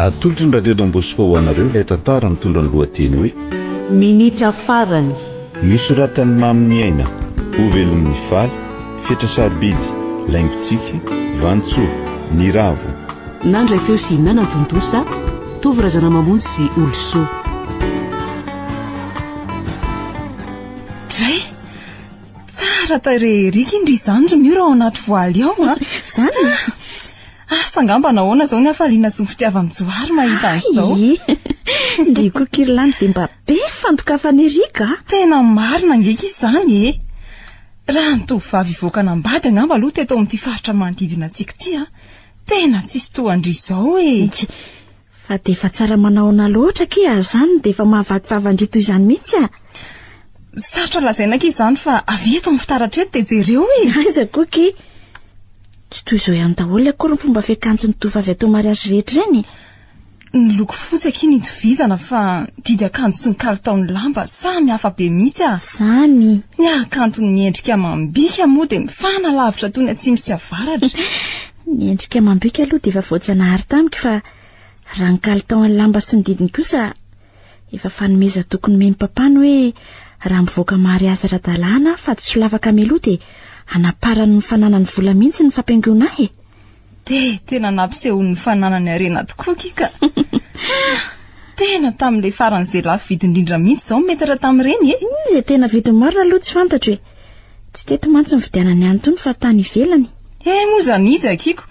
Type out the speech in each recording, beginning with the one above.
Atolotry ny Radio Don Bosco ho anareo ilay tantara mitondra ny lohateny hoe. Minitra farany. Nosoratan'i Mamy Niaina, Ho velomin'ny faly, Fetra sarobidy, Laingotsiky, Vanintsoa, Niravo. Nandray feo sy nanatontosa, Tovo Razanamamonjy sy Olosoa. Dray! Tsara tarehy ery ky ndry izany ry Miora ao anaty voaly ao a! Izany? Asa angamba nahoana izao ny hafaliana sy ny fitiavan'i Johary mahita an'izao. Ndry koa Kirlany dia mba be fandokafana ery ka! Tena marina ange ky izany e! Raha ny tovovavy hivoaka hanambady angamba aloha teto amin'ity faritra manodidina antsika ity a, tena tsisy toa an-dry izao e! Fa dia efa tsara manahoana loatra akia izany dia efa mahavaky vava an-dry toy izany mihitsy a! Sarotra lazaina akia izany fa avy eto amin'ny fitaratra eto dia jereo e! Aiza koa akia? Tsy toy izao ihany daholo akory ny fomba fiakanjon'ny tovovavy atao mariazy rehetra ireny e! Ny loko fotsy akia no itovizana fa ny didy akanjo sy ny kalitaon'ny lamba samy hafa be mihitsy a! Izany! Ny hakanton'ny endrika amam-bika moa dia mifanalavitra toy ny atsimo sy avaratra. Ny endrika amam-bika aloha dia efa voajanahary tamiko fa raha ny kalitaon'ny lamba sy ny didiny kosa efa fanomezan-toky nomen'i Papa ny hoe raha mivoaka mariazy ara-dalàna aho fa tsy solafaka mialoha dia hanaparany ny fananany vola mihitsy ny fampihaingoana ahy e! Dia tena nampisehoany ny fananany harena tokoa ki ka. Tena tamin'ilay faran'izay lafo vidy indrindra mihitsy izao ny metatra tamin'ireny e. Izay tena vidiny marina aloha tsy fantatro e. Tsy teto mantsy nividianany an'itony fa tany ivelany. He moa izany izy akiko.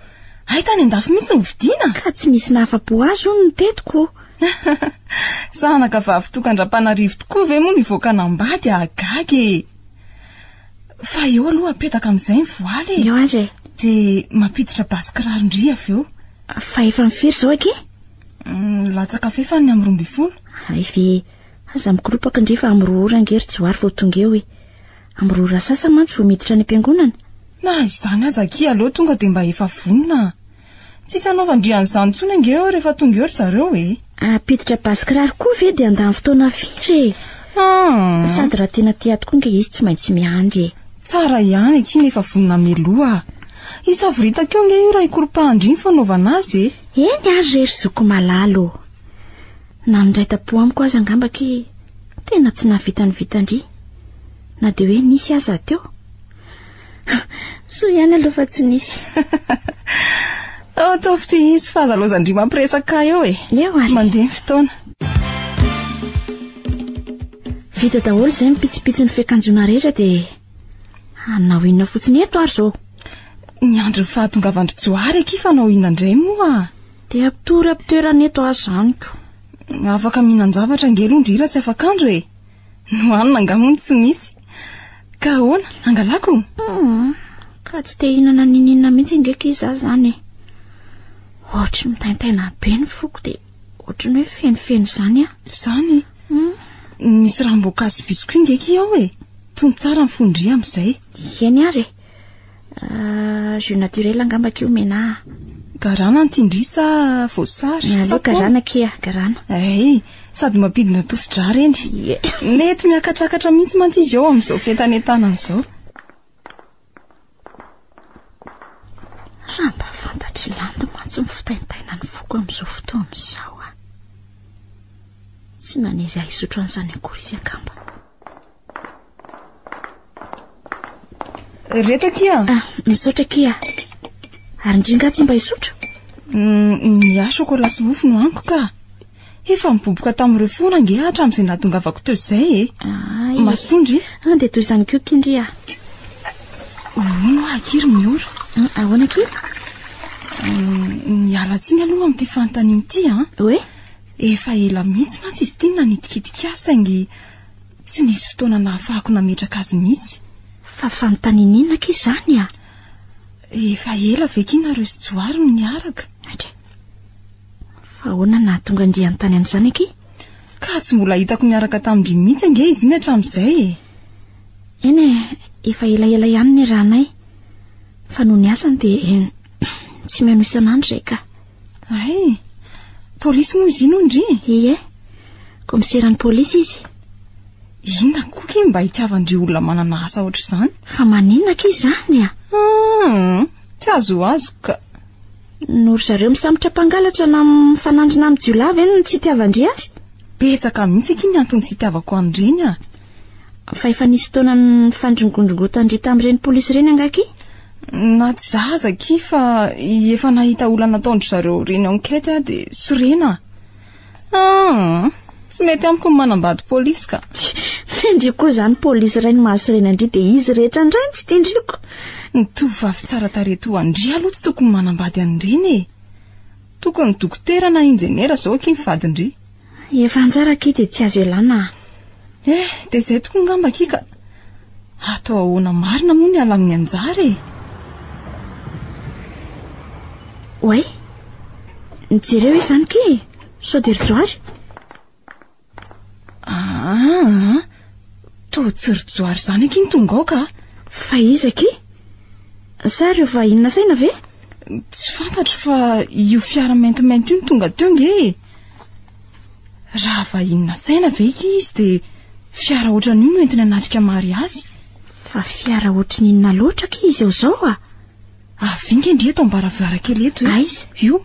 Hay tany an-dafy mihitsy no vidiana. Ka tsy nisy nahafa-po azy hono ny teto ko. Zanaka vavy tokan-dRampanarivo tokoa ve moa no hivoaka hanambady hahagaga e. Fa eo aloha apetaka amin'izay ny voaly e. Eo ary e. Dia mampiditra basy kiraro ndry avy eo. Fa efa ny firy izao akia? Mm, latsaka fefany ny amin'ny 12. Hay ve, aza mikoropaka ndry fa amin'ny roa ora ange ry Johary vao tonga eo e. Amin'ny roa ora sasany mantsy vao miditra any am-piangonana. Na izany aza akia aleo tonga dia mba efa vonona. Tsisy hanaovan-dry an'izany intsony ange eo rehefa tonga eo ry zareo e! Hampiditra basy kiraro koa ve dia handany fotoana firy e! Hum. Sady raha tena tia tokoa ange izy tsy maintsy miandry e! Tsara ihany akia nefa vonona mialoha a! Hisavoritaka eo ange io raha hikoropahan-dry ny fanaovana azy e! Eny ary re ry zoky malala ô! Na ny niray tampo amiko aza angamba akia tena tsy nahavita ny vitan-dry na dia hoe nisy aza teo. Soa ihany aloha fa tsy nisy. Ataovy ty izy fa aza lozan-dry mampiresaka eo e. Eo ary. Mandeha ny fotoana. Vita daholo izay ny pitsopitson'ny fiakanjoana rehetra dia hanao inona fotsiny eto ary izao? Ny andro ny fahatongavan-dry Johary akia fa hanao inona indray moa? Dia ampitory ampitoerana eto aho izany ko. Afaka mihinan-javatra ange aloha ndry raha tsy afak'andro e. Nohanina angaha moa no tsy misy? Ka ahoana? Angalako? Hum, ka tsy te hihinana n'inon'inona mihitsy ange akia izaho izany e. Ohatry ny mitaintaina be ny foko dia ohatry ny hoe fenofeno izany aho. Izany? Hum. Misy ranom-boankazo sy biscuit ange akia ao e. Tony tsara ny fon-dry amin'izay. Eny ary e. Ah, jus naturel angamba akia omena ahy. Garana ny tian-dry sa voasary? Aleo Sa paoma? garana akia, garana. Ay, sady mampidina tosi-drà ireny. Ie. Mety miakatrakatra mihitsy mantsy izy eo amin'izao fientanentanana izao. Raha mba fantatr'i Landy mantsy ny fitaintainan'ny foko amin'izao fotoana izao aho. Tsy nanery ahy hisotro an'izany akory izy angamba. Reto akia. Ah, misaotra akia. Ary ndry nga tsy mba hisotro? Mm, ny ahy chocolat sy mofo no haniko ka. Efa miboboka tamin'ireo foana ange hatramin'izay nahatongavako teo izay e. Ay. Mazotoa ndry. Ah, dia toy izany koa kindry ah. Hono aho akia ry Miora. Ah, ahoana akia? Mm, miala tsiny aloha amin'ity fanontaniana ity an. Hoe? Efa ela mihitsy mantsy izy ity no nanitikitika ahy saingy Tsy nisy fotoana nahafahako nametraka azy mihitsy. Fa fanontaniana inona akia izany a? Efa ela ve akia nareo sy Johary no niaraka? Atra. Fa ahoana nahatonga an-dry hanontany an'izany akia? Ka tsy mbola hitako niaraka tamin-dry mihitsy ange izy iny hatramin'izay e. Eny e, efa elaela ihany niarahanay. Fa noho ny asany dia tsy mihaino isan'andro izay ka. Hay! Polisy moa izy iny hono ndry e? Ie, kaomiseran'ny polisy izy. Inona koa ki mba itiavan-dry olona manana asa ohatr'izany? Fa maninona ki izany a? Hum, tsy azoazoko ka. Noho ry zareo misambotra mpangalatra na mifanandrina amin'ny jiolahy ve no tsy itiavan-dry azy? Betsaka mihitsy akia ny antony tsy itiavako an'ireny a! Fa efa nisy fotoana nifandrongodrongotan-dry tamin'ireny polisy ireny angaha akia? Na tsy za aza akia fa efa nahita olona nataon-dry zareo ireny enquête aho dia sorena a! Aa! Tsy mety amiko ny manambady polisy ka. Ndry koa izany polisy iray no mahasorena an-dry dia izy rehetra indray no tsy tian-driko. Ny tovovavy tsara tarehy toa an-dry aloha tsy tokony manambady an'ireny e. Tokony dokotera na injeniera izao akia ny vadin-dry. Efa anjara akia dia tsy azo ialana a. Eh, dia izay tokoa angamba akia ka. Atao ahoana marina moa ny hiala amin'ny anjara e? Oay, jereo izany ky e, sao dia ry Johary? Aa, toa tsy ry Johary izany akia ny tonga ao ka. Fa iza akia? Sa ireo vahiny nasaina ve? Tsy fantatro fa io fiara maintimainty io no tonga teo nge e. Raha vahiny nasaina ve akia izy dia fiara ohatran'io no entiny hanatrika mariazy? Fa fiara ohatry ny inona loatra akia izy eo izao a? Avy nge ndry eto am-baravarakely eto e. Aiza? Io.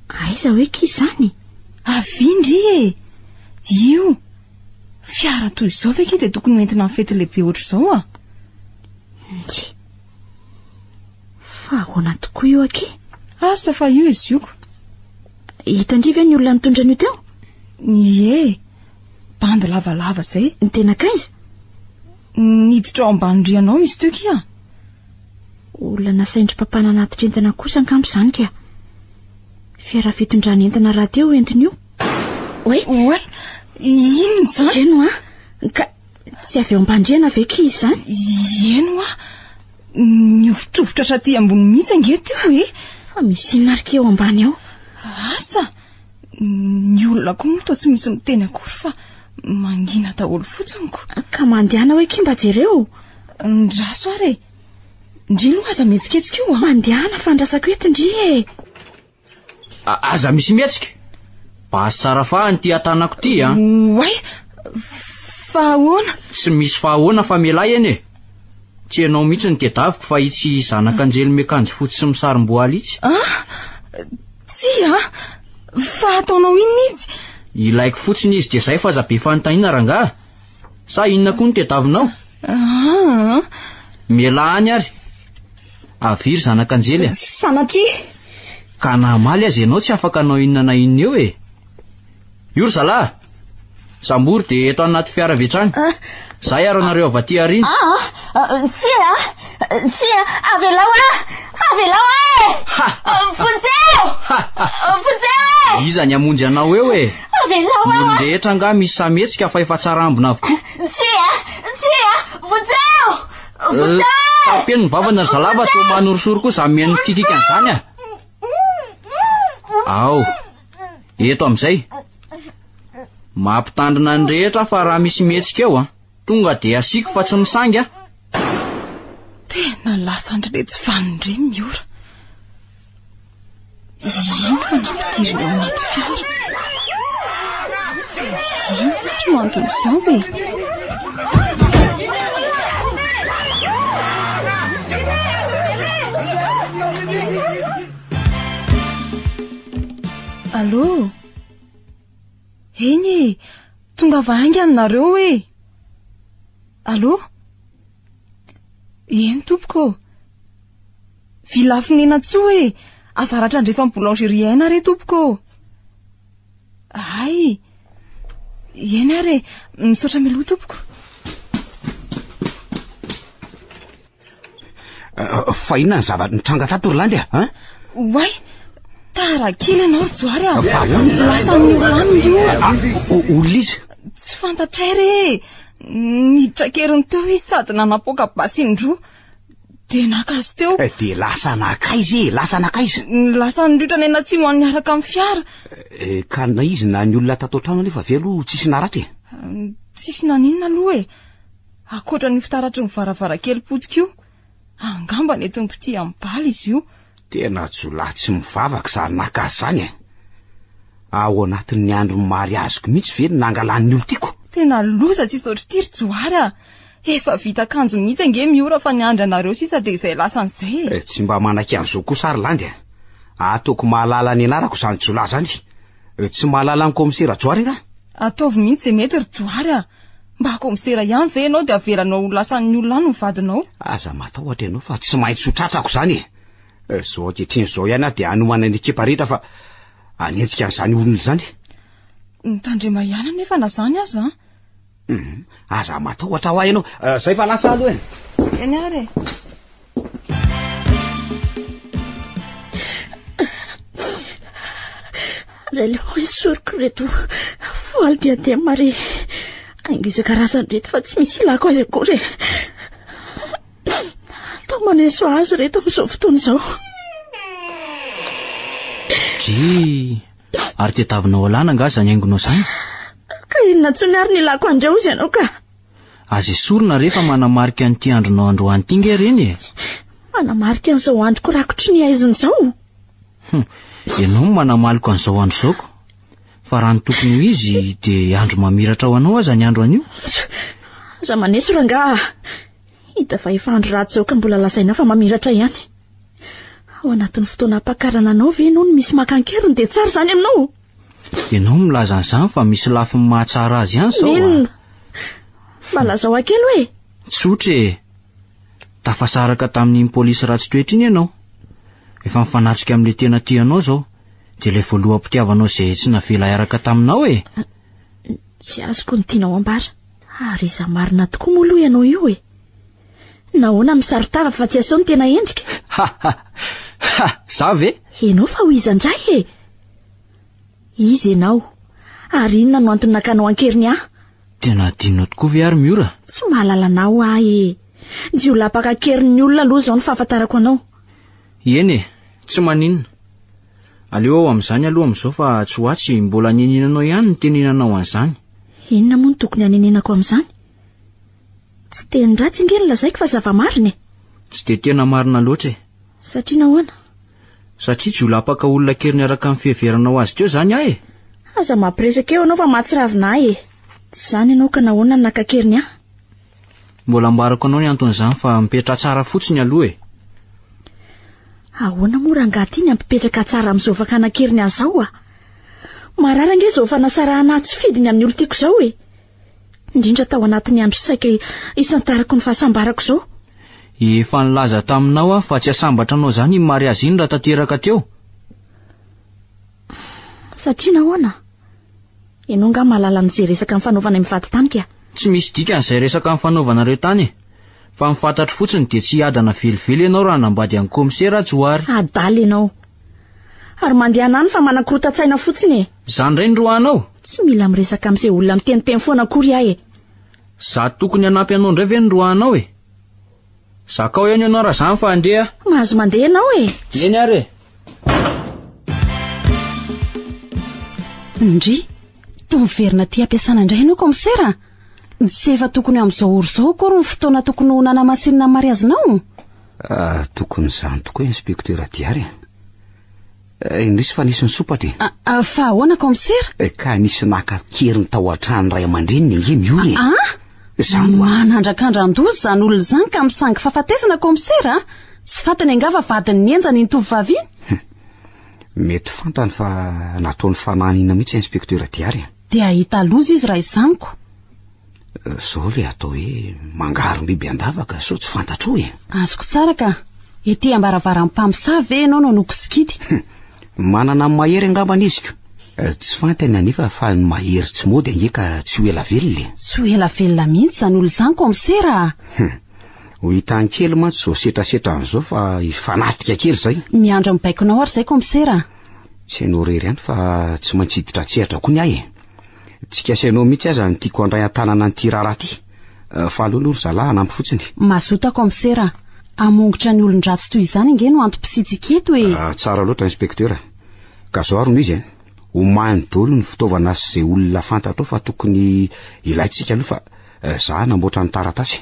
Aiza hoe akia izany? Avy ndry e! Io. Fiara toy izao ve akia dia tokony ho entina amin'ny fety lehibe ohatr'izao a? Ndry. Fa ahoana tokoa io akia? Asa fa io izy io ko. Hitan-dry ve ny olona nitondra an'io teo? Ie, bandy lavalava izay. Ny tena kaiza? Niditra ao ambany rihana ao izy teo kia. Olona nasain-dry papa nanatitra entana kosa angamba izany ka. Fiara fitondrana entana rahateo entiny io. Oay! Oay! Inona izany? Eny hoa! Ka tsy avy eo am-pandriana ve ki izy izany? Eny hoa! Nihovitrovitra hatraty ambony mihitsy ange teo e! Fa misy inona ary ki eo ambany ao? Asa! Ny olona koa moa toa tsy misy miteny akory fa mangina daholo fotsiny ko. Ka mandehana hoe ki mba jereo. Ndraso ary e! Ndry aloha aza mihetsiketsika io a! Mandehana fa andrasako eto ndry e! Aza misy mihetsika! Basy tsara fahany ity atanako ity a! Oay! Fa ahoana? Tsy misy fa ahoana fa mialà eny e! Tsy ianao mihitsy no tedaviko fa itsy zanak'anjely miakanjo fotsy sy misarom-boaly itsy. Ah! Tsia a! Fa ataonao inona izy? Ilaiko fotsiny izy dia izay fa aza be fanontaniana rangaha! Sa inona koa no tediavinao? Ah! Mialà any ary! Avia ry zanak'anjely a! Sanatria! Ka na hamaly aza ianao tsy afaka hanao inona na inona eo e! Io ry zalahy! Sambory dia eto anaty fiara avy hatrany. Za hiaro anareo avy aty aoriana. Ah, tsia, tsia, avelao aho, avelao aho e! Vonjeo! Vonjeo e! Iza ny hamonjy anao eo e? Avelao Ny aho! olon-drehetra angaha misy samy mihetsika fa efa tsara ambina avokoa. Tsia, tsia, vonjeo! Vonjeo! Tapeno ny vavany ry zalahy fa toa manorisory koa izany mihaino mikikika an'izany a! Ao, eto amin'izay. Mampitandrina ny rehetra fa raha misy mihetsika eo a, tonga dia asiako fa tsy misangy a. Tena lasa an-dry tsy vanona ireny Miora. Ino fa nampidirina ao anaty fiara? Inona ary no anton'izao e? Allô? Eny e, tongava haingana nareo e! Allô? Eny tompoko ô. Villa Fonenantsoa e! Avaratra andrefan'ny boulangerie Aina re tompoko ô! Hay! Eny ary e! Misaotra mialoha tompoko. Eh, fa inona ny zava-nitranga tato ry Landy a? Hein? Oay! Tara kely ianao ry Johary a! Fa ahoana? Lasa ny olona any io. Ah, olona iza? Tsy fantatray re e! Niditra an-keriny teo izy sady nanapoaka basy indroa. Dia naka azy teo. Eh, dia lasa nakaiza e? Lasa nakaiza? Lasa niriotra any anatsimo any niaraka amin'ny fiara. Eh, ka na izy na ny olona tato an-trano anefa ve aloha tsisy naratra e? Tsisy naninona aloha e. Ankoatra ny fitaratry ny varavarankely potika io. Angamba nentin'ny mpitia amin'ny bala izy io. Tena jiolahy tsy mivavaka izany naka azy izany e. Ao anatin'ny andron'ny mariaziko mihitsy ve no nangalan'ny olon-tiako? Tena loza tsisy ohatr'ity ry Johary a! Efa vita akanjo mihitsy ange Miora fa niandry anareo sisa dia izay lasany izay e. Eh, tsy mba manaiky an'izao kosa ary Landy a. Ataoko mahalala ny anarako izany jiolahy izany. Tsy mahalala an'i kaomisera Johary angaha? Ataovy mihitsy izay mety ry Johary a! Mba kaomisera ihany ve ianao dia avelanao ho lasan'ny olona any ny vadinao? Aza matahotra ianao fa tsy maintsy ho tratrako izany e! Izao ankehitriny izao ihany aho dia hanomana ny ekipa rehetra fa hanenjika an'izany olona izany. Mitandrema ihany anefa na izany aza an! Hum, aza matahotra hoa ianao. Zay fa lasa aloha e. Eny ary e. Ary aleo esoriko ireto voaly diadema ary haingo isan-karazany ireto fa tsy misy ilako azy akory e. Toa maneso azy ireto amin'izao fotoana izao. Dry, ary tediavinao alana angaha izany haingonao izany? Ka inona intsony ary ny ilako an'ireo izy ianao ka? Aza esorina re fa manamarika an'ity andronao androany ity nge ireny e! Manamarika an'izao androko rakotry ny haizina izao? Hum, ianao no manamaloka an'izao andro izao ko. Fa raha ny tokony ho izy dia andro mamiratra ho anao aza ny andro anio. Aza maneso rangaha. Hita fa efa andro ratsy izao ka mbola lazainao fa mamiratra ihany. Ao anatin'ny fotoana hampakarana anao ve ianao no misy maka an-keriny dia tsara izany aminao? Ianao milaza an'izany fa misy lafiny mahatsara azy ihany izao a. Inona? Mba lazao ahy kely hoe. Tsotra e. Tafasaraka tamin'iny polisy ratsy toetra iny ianao. Efa mifanatrika amin'ilay tena tianao izao. Dia ilay voaloham-pitiavanao izay tsy navela hiaraka taminao e. Tsy azoko ny tianao ambara. Ary iza marina tokoa moa aloha ianao io e? Nahoana misaron-tava fa tsy aseho ny tena endrika? Ha ha ha! Za ve? Ianao fa ho iza indray e? Iza ianao? Ary inona no antony nakanao an-keriny ahy? Tena adinonao tokoa ve ary Miora? Tsy mahalala anao aho e! Jiolahy mpaka an-keriny ny olona aloha izao no fahafantarako anao. Eny e, tsy maninona. Aleo aho amin'izany aloha amin'izao fa tsy ho atsy mbola anenenanao ihany ny tenenanao an'izany. Inona moa no tokony hanenenako amin'izany? Tsy teny ratsy ange no lazaiko fa zava-marina e! Tsy dia tena marina loatra e! Satria nahoana? Satria jiolahy mpaka olona an-keriny araka ny fiheveranao azy teo izany aho e! Aza mampiresaka eo ianao fa mahatsiravina ahy e! Tsy izany ianao ka nahoana no naka an-keriny ahy? Mbola ambarako anao ny anton'izany fa mipetraha tsara fotsiny aloha e! Ahoana moa rangahy ty ny hampipetraka tsara amin'izao fakana an-keriny ahy izao a? Marary ange izao fanasarahana ahy tsy fidiny amin'ny olon-tiako izao e! Indrindra tao anatin'ny andro saika isantarako ny fahasambarako izao. Efa nilaza taminao aho fa tsy hasambatra anao izany iny mariazy iny raha tanteraka teo. Satria nahoana? Ianao angaha mahalala an'izay resaka nifanaovanay mivady tany ka? Tsy misy dikany izay resaka nifanaovanareo tany e! Fa ny fantatro fotsiny dia tsy hiadana velively ianao raha hanambady an'i Kaomisera Johary. Adala ianao. Ary mandehana any fa manakorontan-tsaina fotsiny e! Izaho indray no roahanao? Tsy mila miresaka amin'izay olona miteniteny foana akory aho e! Izaho tokony hanampy anao indray ve no roahanao e? Zakao ihany ianao raha izany fa handeha aho. Mahazo mandeha ianao e! Eny ary e! Ndry, toa miverina aty am-piasana indray ianao kaomisera a! Tsy efa tokony ho amin'izao ora izao akory ny fotoana tokony ho nanamasinina ny mariazinao? Ah, tokony izany tokoa inspecteur Diary e. Eh, indrisy fa nisy nisompatra e. Ah, ah, fa ahoana kaomisera? Eh, ka nisy naka an-keriny tao an-trano ray aman-dreniny ange Miora e. Ah? Izany hoa. Manandrakandran-doza izany olona izany ka misangy fahafatesana kaomisera a! Tsy fantany angaha fa vadin'ny henjana iny tovovavy iny? Hum. Mety fantany fa nataony fanahiniana mihitsy inspecteur Diary a. Dia hahita loza izy raha izany ko. Zao le atao hoe mangarom-biby an-davaka sao tsy fantatrao e. Azoko tsara ka. Ety ambaravaran'ny mpamosavy ve ianao no nokosikidy? Manana ny mahery angambany izy ko. Tsy fantany anefa fa ny mahery tsy mody ange ka tsy ho ela velona e. Tsy ho ela velona mihitsy izany olona izany kaomisera a. Hum. Ho hitany kely mantsy izao setrasetrany izao fa hifanatrika kely izay. Miandry ny baikonao ary izay kaomisera a. Tsy ianao irery ihany fa tsy maintsy hiditra an-tsehatra koa ny ahy e. Tsy kasainao mihitsy aza ny tiako handray an-tanana an'ity raharaha ity. Fa aleo aloha ry zalahy hanampy fotsiny. Mazoto aho kaomisera a! Hamongotra ny olon-dratsy toy izany ange no antom-pisiantsika eto e! Ah, tsara loatra inspecteur. Ka zao ary no izy e. Omany daholo ny fitaovana sy izay olona fantatrao fa tokony ilaintsika aloha fa za hanamboatra ny taratasy.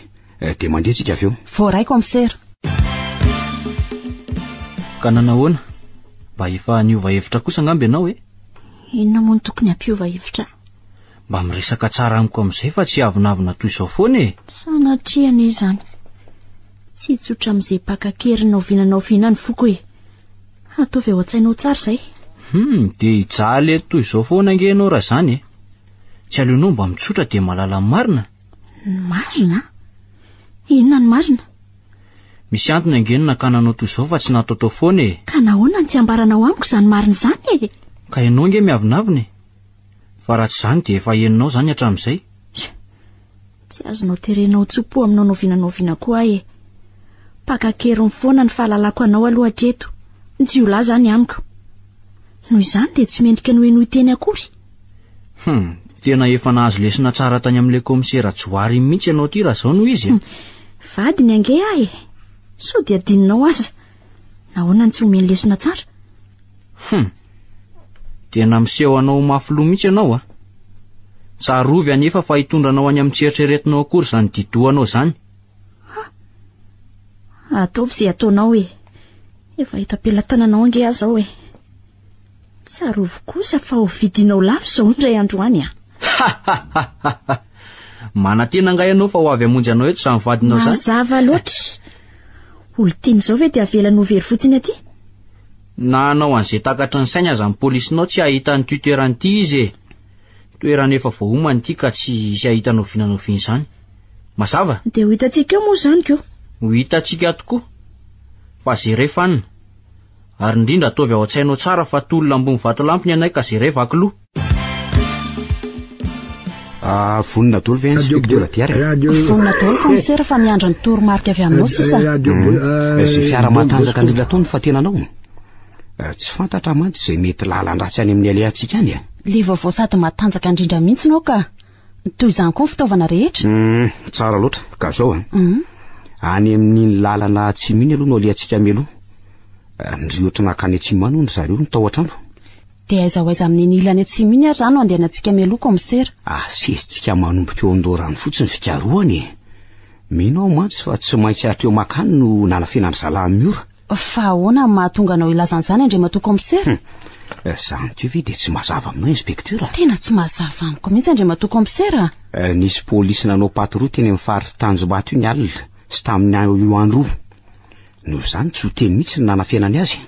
Dia mandeha tsika avy eo. Voaray kaomisera. Ka nanahoana? Mba efa niova hevitra kosa angamba ianao e? Inona moa no tokony hampiova hevitra ahy? Mba miresaka tsara amiko amin'izay fa tsy avonavona toy izao foana e! Sanatria anie izany. Tsy hitsotra amin'izay mpaka an-keriny na oviana na oviana ny foko e! Ataovy ao an-tsainao tsara izay. Hum, dia hijaly eto toy izao foana ange ianao raha izany e. Tsy aleonao mba mitsotra dia mahalala ny marina? Ny marina? Inona ny marina? Misy antony ange ny nakana anao toy izao fa tsy nataotao foana e. Ka nahoana no tsy ambaranao amiko izany marina izany e? Ka ianao ange miavonavona e. Fa raha tsy izany dia efa henonao izany hatramin'izay. Tsy azonao terena ho tso-po aminao n'oviana n'oviana koa aho e. Mpaka an-keriny foana ny fahalalako anao aloha hatreto. Ny jiolahy izany amiko. Noho izany dia tsy mendrika ny ho henoin-teny akory. Hum, tena efa nahazo lesona tsara tany amin'ilay kaomisera Johary iny mihitsy ianao ity raha izao no izy e. Vadiny ange aho e. Sao dia adinonao aza. Nahoana no tsy omeny lesona tsara? Hum. Tena miseho anao ho mafy loha mihitsy ianao a. Tsarovy anefa fa hitondra anao any amin'ny tsy eritreretinao akory izany didohanao izany. Ha! Ataovy izay ataonao e. Efa eto am-pelatananao ange aho izao e. Tsarovy kosa fa ho vidinao lafo izao indray andro any a. Manantena angaha ianao fa ho avy hamonjy anao eto izany vadinao izany? Mazava loatra. Olon-tiana izao ve dia avelany ho very fotsiny aty? Na hanao an'izay takatry ny sainy aza ny polisinao tsy hahita an'ity toerana ity izy e! Toerana efa voaomana ity ka tsy hisy hahita n'oviana n'oviana izany. Mazava? Dia ho hitantsika eo moa izany ko! Ho hitantsika tokoa. Fa zere fanina. Ary indrindra ataovy ao an-tsainao tsara fa tolona ambony vatolampy ny anay ka zere vaky loha. Ah, vonona daholo ve inspecteur Diary? Vonona daholo commissaire fa miandry ny toromarika avy aminao sisa. Hmm. Izay fiara matanjaka indrindra tao ny fatenanao. Eh, tsy fantatra mantsy izay mety lalan-dratsy any amin'ny alehantsika any e. Le vaovao sady matanjaka indrindra mihitsy no ka. Toy izany koa ny fitaovana rehetra. Hmm, tsara loatra, ka zao a. Hmm. Any amin'iny lalana atsimo iny aloha no alehantsika mialoha. Eh, Niriotra nankany atsimo any hono zareo ny tao an-trano. Dia aiza ho aiza amin'iny ilany atsimo iny ary izany no andehanantsika mialoha kaomisera? Asesitsika manomboka eo an-doharano fotsiny ny fikarohana e! Mino aho mantsy fa tsy maintsy hatreo makany no nanafenan-dry zalahy Miora. Fa ahoana no mahatonga anao hilaza an'izany Andriamatoa kaomisera? Hum! Izany koa ve dia tsy mazava aminao Inspektera? Tena tsy mazava amiko mihitsy Andriamatoa kaomisera a! Nisy polisy nanao patrouille teny amin'ny faritra Tanjombato iny alina sy tamin'ny io andro io. Noho izany tsy ho teny mihitsy ny nanafenany azy.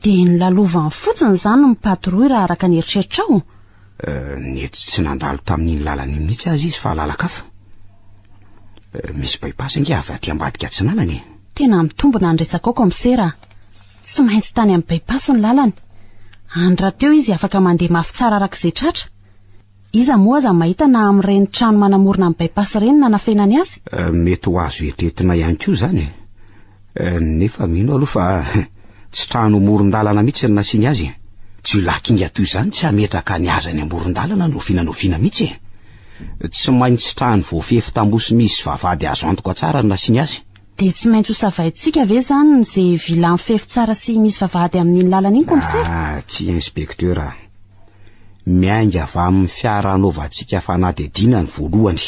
Dia nolalovany fotsiny izany ny patrouille raha araka ny eritreritrao? Eh, nety tsy nandalo tamin'iny lalana iny mihitsy aza izy fa lalan-kafa. Eh, misy bypass ange avy aty ambadika atsinanana e. Tena mitombina ny resakao kaomisera a. Tsy maintsy tany amin'ny bypass ny lalany. Any rahateo izy afaka mandeha mafy tsara araka izay tratra. Iza moa aza mahita na amin'ireny trano manamorona ny bypass ireny nanafenany azy? Eh, mety ho azo eritreretina ihany koa izany e. Eh, nefa mino aloha fa tsy trano moron-dalana mihitsy no nasiany azy e. Jiolahy kinga toy izany tsy hametraka ny hazany amoron-dalana n'oviana n'oviana mihitsy e. Tsy maintsy trano voafefy tamboho sy misy vavahady azo antoka tsara no nasiany azy. Dia tsy maintsy hosavaintsika ve izany izay villa mifefy tsara sy misy vavahady amin'iny lalana iny, Commissaire? Ah, tsia Inspecteur a. Miainga avy amin'ny fiara hanaovantsika fanadihadiana ny voalohany.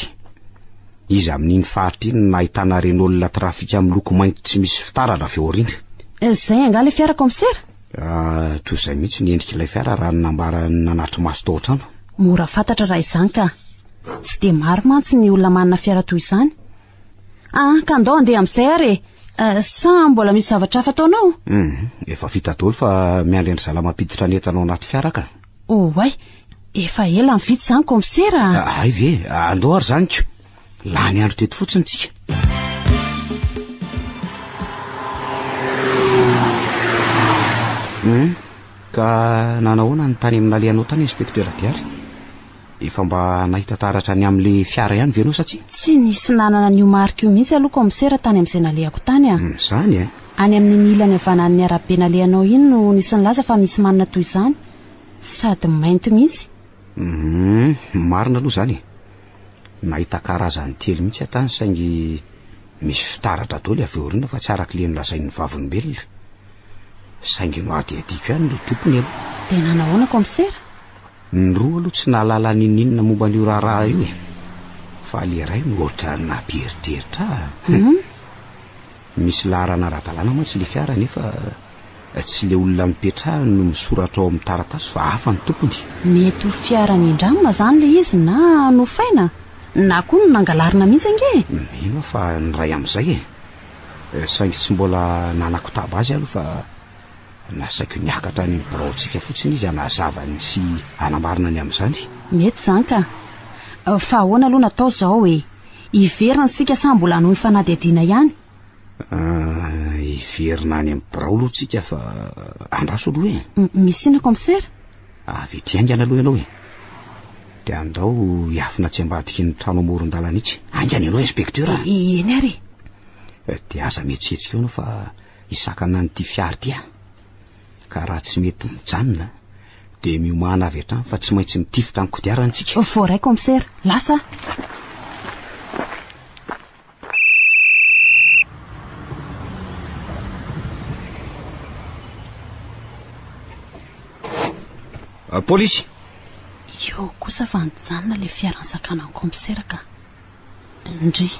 Iza amin'iny faritra iny no nahitana Renault Trafic miloko mainty tsy misy fitaratra avy ao aoriana? Izay angaha ilay fiara, Commissaire? Ah, toy izay mihitsy ny endrik'ilay fiara raha ny nambaran'ny nanatri-maso tao an-trano. Mora fantatra raha izany ka. Tsy dia maro mantsy ny olona manana fiara toy izany. Ah, ka andao handeha amin'izay ary e. Eh, sa mbola misy zavatra hafa ataonao? Hum, efa vita daholo fa miandry an-dry zalahy mampiditra ny entana ao anaty fiara ka. Oay, efa ela ny vita izany kaomisera a. Ah, hay ve, andao ary izany ko. Lany andro teto fotsiny tsika. Hum, ka nanahoana ny tany amin'ny nalehanao tany inspecteur Diary? Efa mba nahita taratra ny amin'ilay fiara ihany ve ianao sa tsia? Tsy nisy nanana an'io marika io mihitsy aloha kaomisera tany amin'izay nalehako tany a! Izany e! Any amin'iny ilany havanan'ny arabe nalehanao iny no nisy nilaza fa misy manana toy izany. Sady mainty mihitsy. Hum, marina aloha izany e! Nahita karazany telo mihitsy aho tany saingy misy fitaratra daholo avy ao aoriana fa tsy araka ilay nolazain'ny vavolombelona. Saingy nohadihadiako ihany ilay tompony aloha. Dia nanahoana kaomisera? Ny roa aloha tsy nahalala n'inon'inona momba an'io raharaha io e! Fa le iray no ohatran'ny nampieritreritra ahy. Hum. Misy laharana ara-dalàna mantsy le fiara nefa tsy le olona nipetrahany no misoratra ao amin'ny taratasy fa hafa ny tompony. Mety ho fiara nindramina izany le izy na nofaina, na koa nangalarina mihitsy ange e! Mino aho fa ny iray amin'izay e! Saingy tsy mbola nanakotaba azy aloha fa. Nasaiko niakatra any amin'ny biraontsika fotsiny izy hanazava ny sy hanamarina ny amin'izany. Mety izany ka. Fa ahoana aloha no atao izao e? Hiverina isika sa mbola hanohy ny fanadihadiana ihany? Ah, hiverina any amin'ny birao aloha tsika fa andraso aloha e. Misy inona commissaire? Avy ety haingana aloha ianao e. Dia andao hiafina atsy ambadiky ny trano amoron-dalana itsy. Haingana ianao inspecteur a. Eny ary e. Dia aza mihetsihetsika eo ianao fa hisakana an'ity fiara ity aho. Ka raha tsy mety mijanona dia miomàna avy hatrany fa tsy maintsy mitifitra ny kodiarana tsika. Voaray commissaire, lasa aho. Polisy! Eo kosa fa nijanona ilay fiara nisakana ny kaomisera ka. Ndry.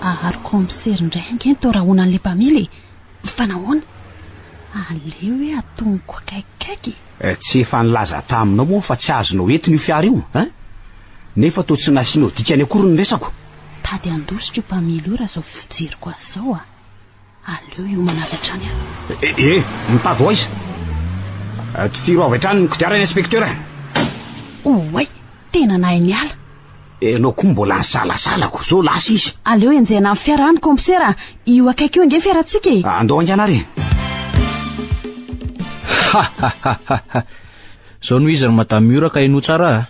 Ary kaomisera indray ange no toa rahonan'ilay mpamily e! Fa nahoana? Aleo hoe atonoko akaikikaiky e! Eh, tsy efa nilaza taminao moa fa tsy azonao entina io fiara io, hein? Nefa toa tsy nasianao dikany akory ny resako. Tady handositra io mpamily io raha izao fijeriko azy izao a! Aleo hiomana avy hatrany aho. Eh, eh, mitady ho aiza? Tifiro avy hatrany ny kodiarana inspecteur a! Oay, tena nahay niala. Ianao koa mbola nisalasala ko, zao lasa izy. Aleo enjehina amin'ny fiara any kaomisera a! Io akaiky io ange ny fiarantsika e! Andao haingana ary e! Ha ha ha ha ha! Zao no izy ry Madame Miora ka henoa tsara a!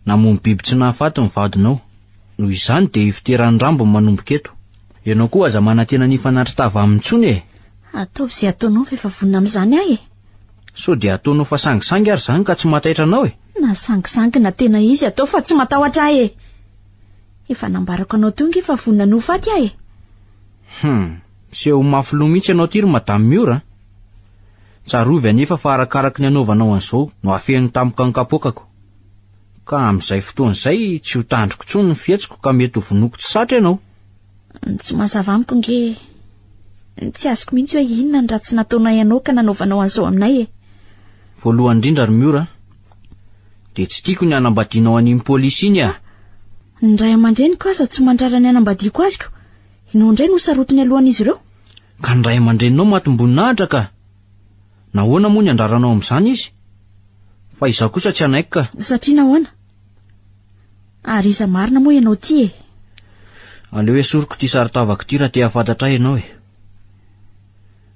Namono biby tsy nahafaty ny vadinao. Noho izany dia ifoteran'ny rambony manomboka eto. Ianao koa aza manantena ny hifanatri-tava aminy intsony e! Ataovy izay ataonao fa efa vonona amin'izany aho e! Sao dia ataonao fa sangisangy ary izany ka tsy mahataitra anao e? Na sangisangy na tena izy ataovy fa tsy matahotra ahy e! Efa nambarako anao teo ange fa vonona ny ho faty aho e! Hum, miseho mafy loha mihitsy ianao ity ry Madame Miora a! Tsarovy anefa fa arakaraky ny anaovanao an'izao no hahafeno tampoka ny kapoakako. Ka amin'izay fotoana izay tsy ho tandriko intsony ny fihetsiko ka mety ho vonoiko tsy satry ianao. Ny tsy mazava amiko nge, tsy azoko mihitsy hoe inona ny ratsy nataonay anao ka nanaovanao an'izao aminay e. Voalohany indrindra ry Miora, dia tsy tiako ny hanambadianao an'iny polisy iny a! Ny ray aman-dreniko aza tsy mandrara ny hanambadiako azy ko, ianao indray no sarotiny alohan'izy ireo. Ka ny ray aman-dreninao matim-boninahitra ka! Nahoana moa ny andraranao amin'izany izy? Fa izaho kosa tsy hanaiky ka. Satria nahoana? Ary iza marina moa ianao ity e? Aleo esoriko ity saron-tavako ity raha te hahafantatra ahy ianao e.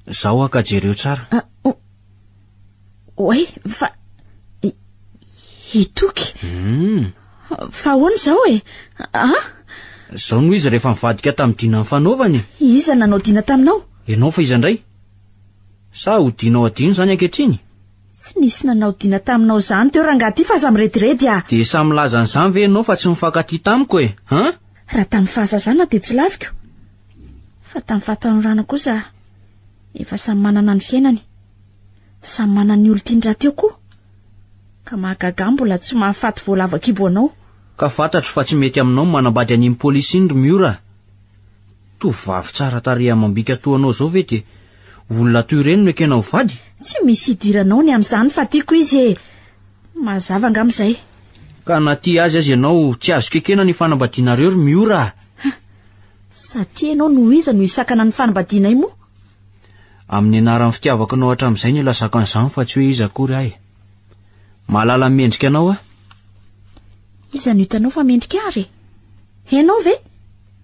Izaho aho ka jereo tsara. Ah, oh. Oay, fa hitoky. Hmm. Fa ahoana izao e? Ah? Izao no izy rehefa nivadika tamin'ny dina nifanaovany e. Iza nanao dina taminao? Ianao fa iza indray? Sa hodianao adino izany ankehitriny? Tsy nisy nanao dina taminao izany teo rangahy ty fa aza mirediredy ah! Dia samy milaza an'izany ve ianao fa tsy mifankatia tamiko e? Hein? Raha tamin'ny fahazazana dia tsy laviko. Fa tamin'ny fahatanorana kosa efa samy manana ny fiainany. Samy manana ny olon-tiany rahateo koa. Ka mahagaga ahy mbola tsy mahafaty voalavo an-kibo anao. Ka fantatro fa tsy mety aminao ny manambady an'iny polisy iny ry Miora a! Tovovavy tsara tarehy amam-bika toa anao izao ve dia olona toy ireny no ekena ho vady? Tsy misy idiranao ny amin'izany fa tiako izy e! Mazava angamba izay. Ka na tia azy aza ianao, tsy azoko ekena ny fanambadianareo ry Miora a! Satria ianao no iza no hisakana ny fanambadianay moa? Amin'ny anaran'ny fitiavako anao hatramin'izay no ilazako an'izany fa tsy hoe iza akory aho e! Mahalala ny mendrika anao aho. Iza no hitanao fa mendrika ahy re? Ianao ve?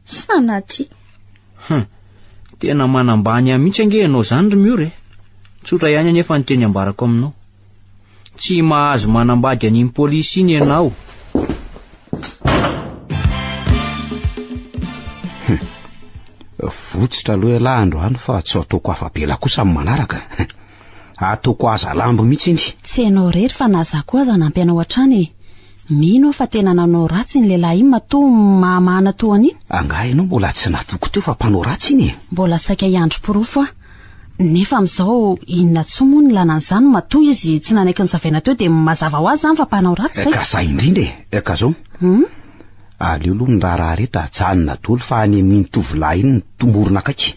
Sanatria. Hum, tena manambany ahy mihitsy ange ianao izany ry Miora e. Tsotra ihany anefa ny teny ambarako aminao. Tsy mahazo manambady an'iny polisy iny ianao. Hum, votsitra aloha ialahy androany fa tsy ho ataoko afa-bela kosa amin'ny manaraka. Ataoko aza lambo mihitsy iny. Tsy ianao irery fa na za koa aza hanampy anao hatrany e. Mino aho fa tena nanao ratsy iny lehilahy iny matoa mahamahana toa an'iny. Angaha ianao mbola tsy natoky teo fa mpanao ratsy iny e? Mbola saika hiandry porofo aho. Nefa amin'izao inona intsony moa no ilana an'izany matoa izy tsy nanaiky nosavaina teo dia mazava ho azy izany fa mpanao ratsy izay. Ka zay indrindra e. Ka zao. Hum? Aleo aloha ny raharaha rehetra ajanona daholo fa any amin'iny tovolahy iny no tomorina akaiky.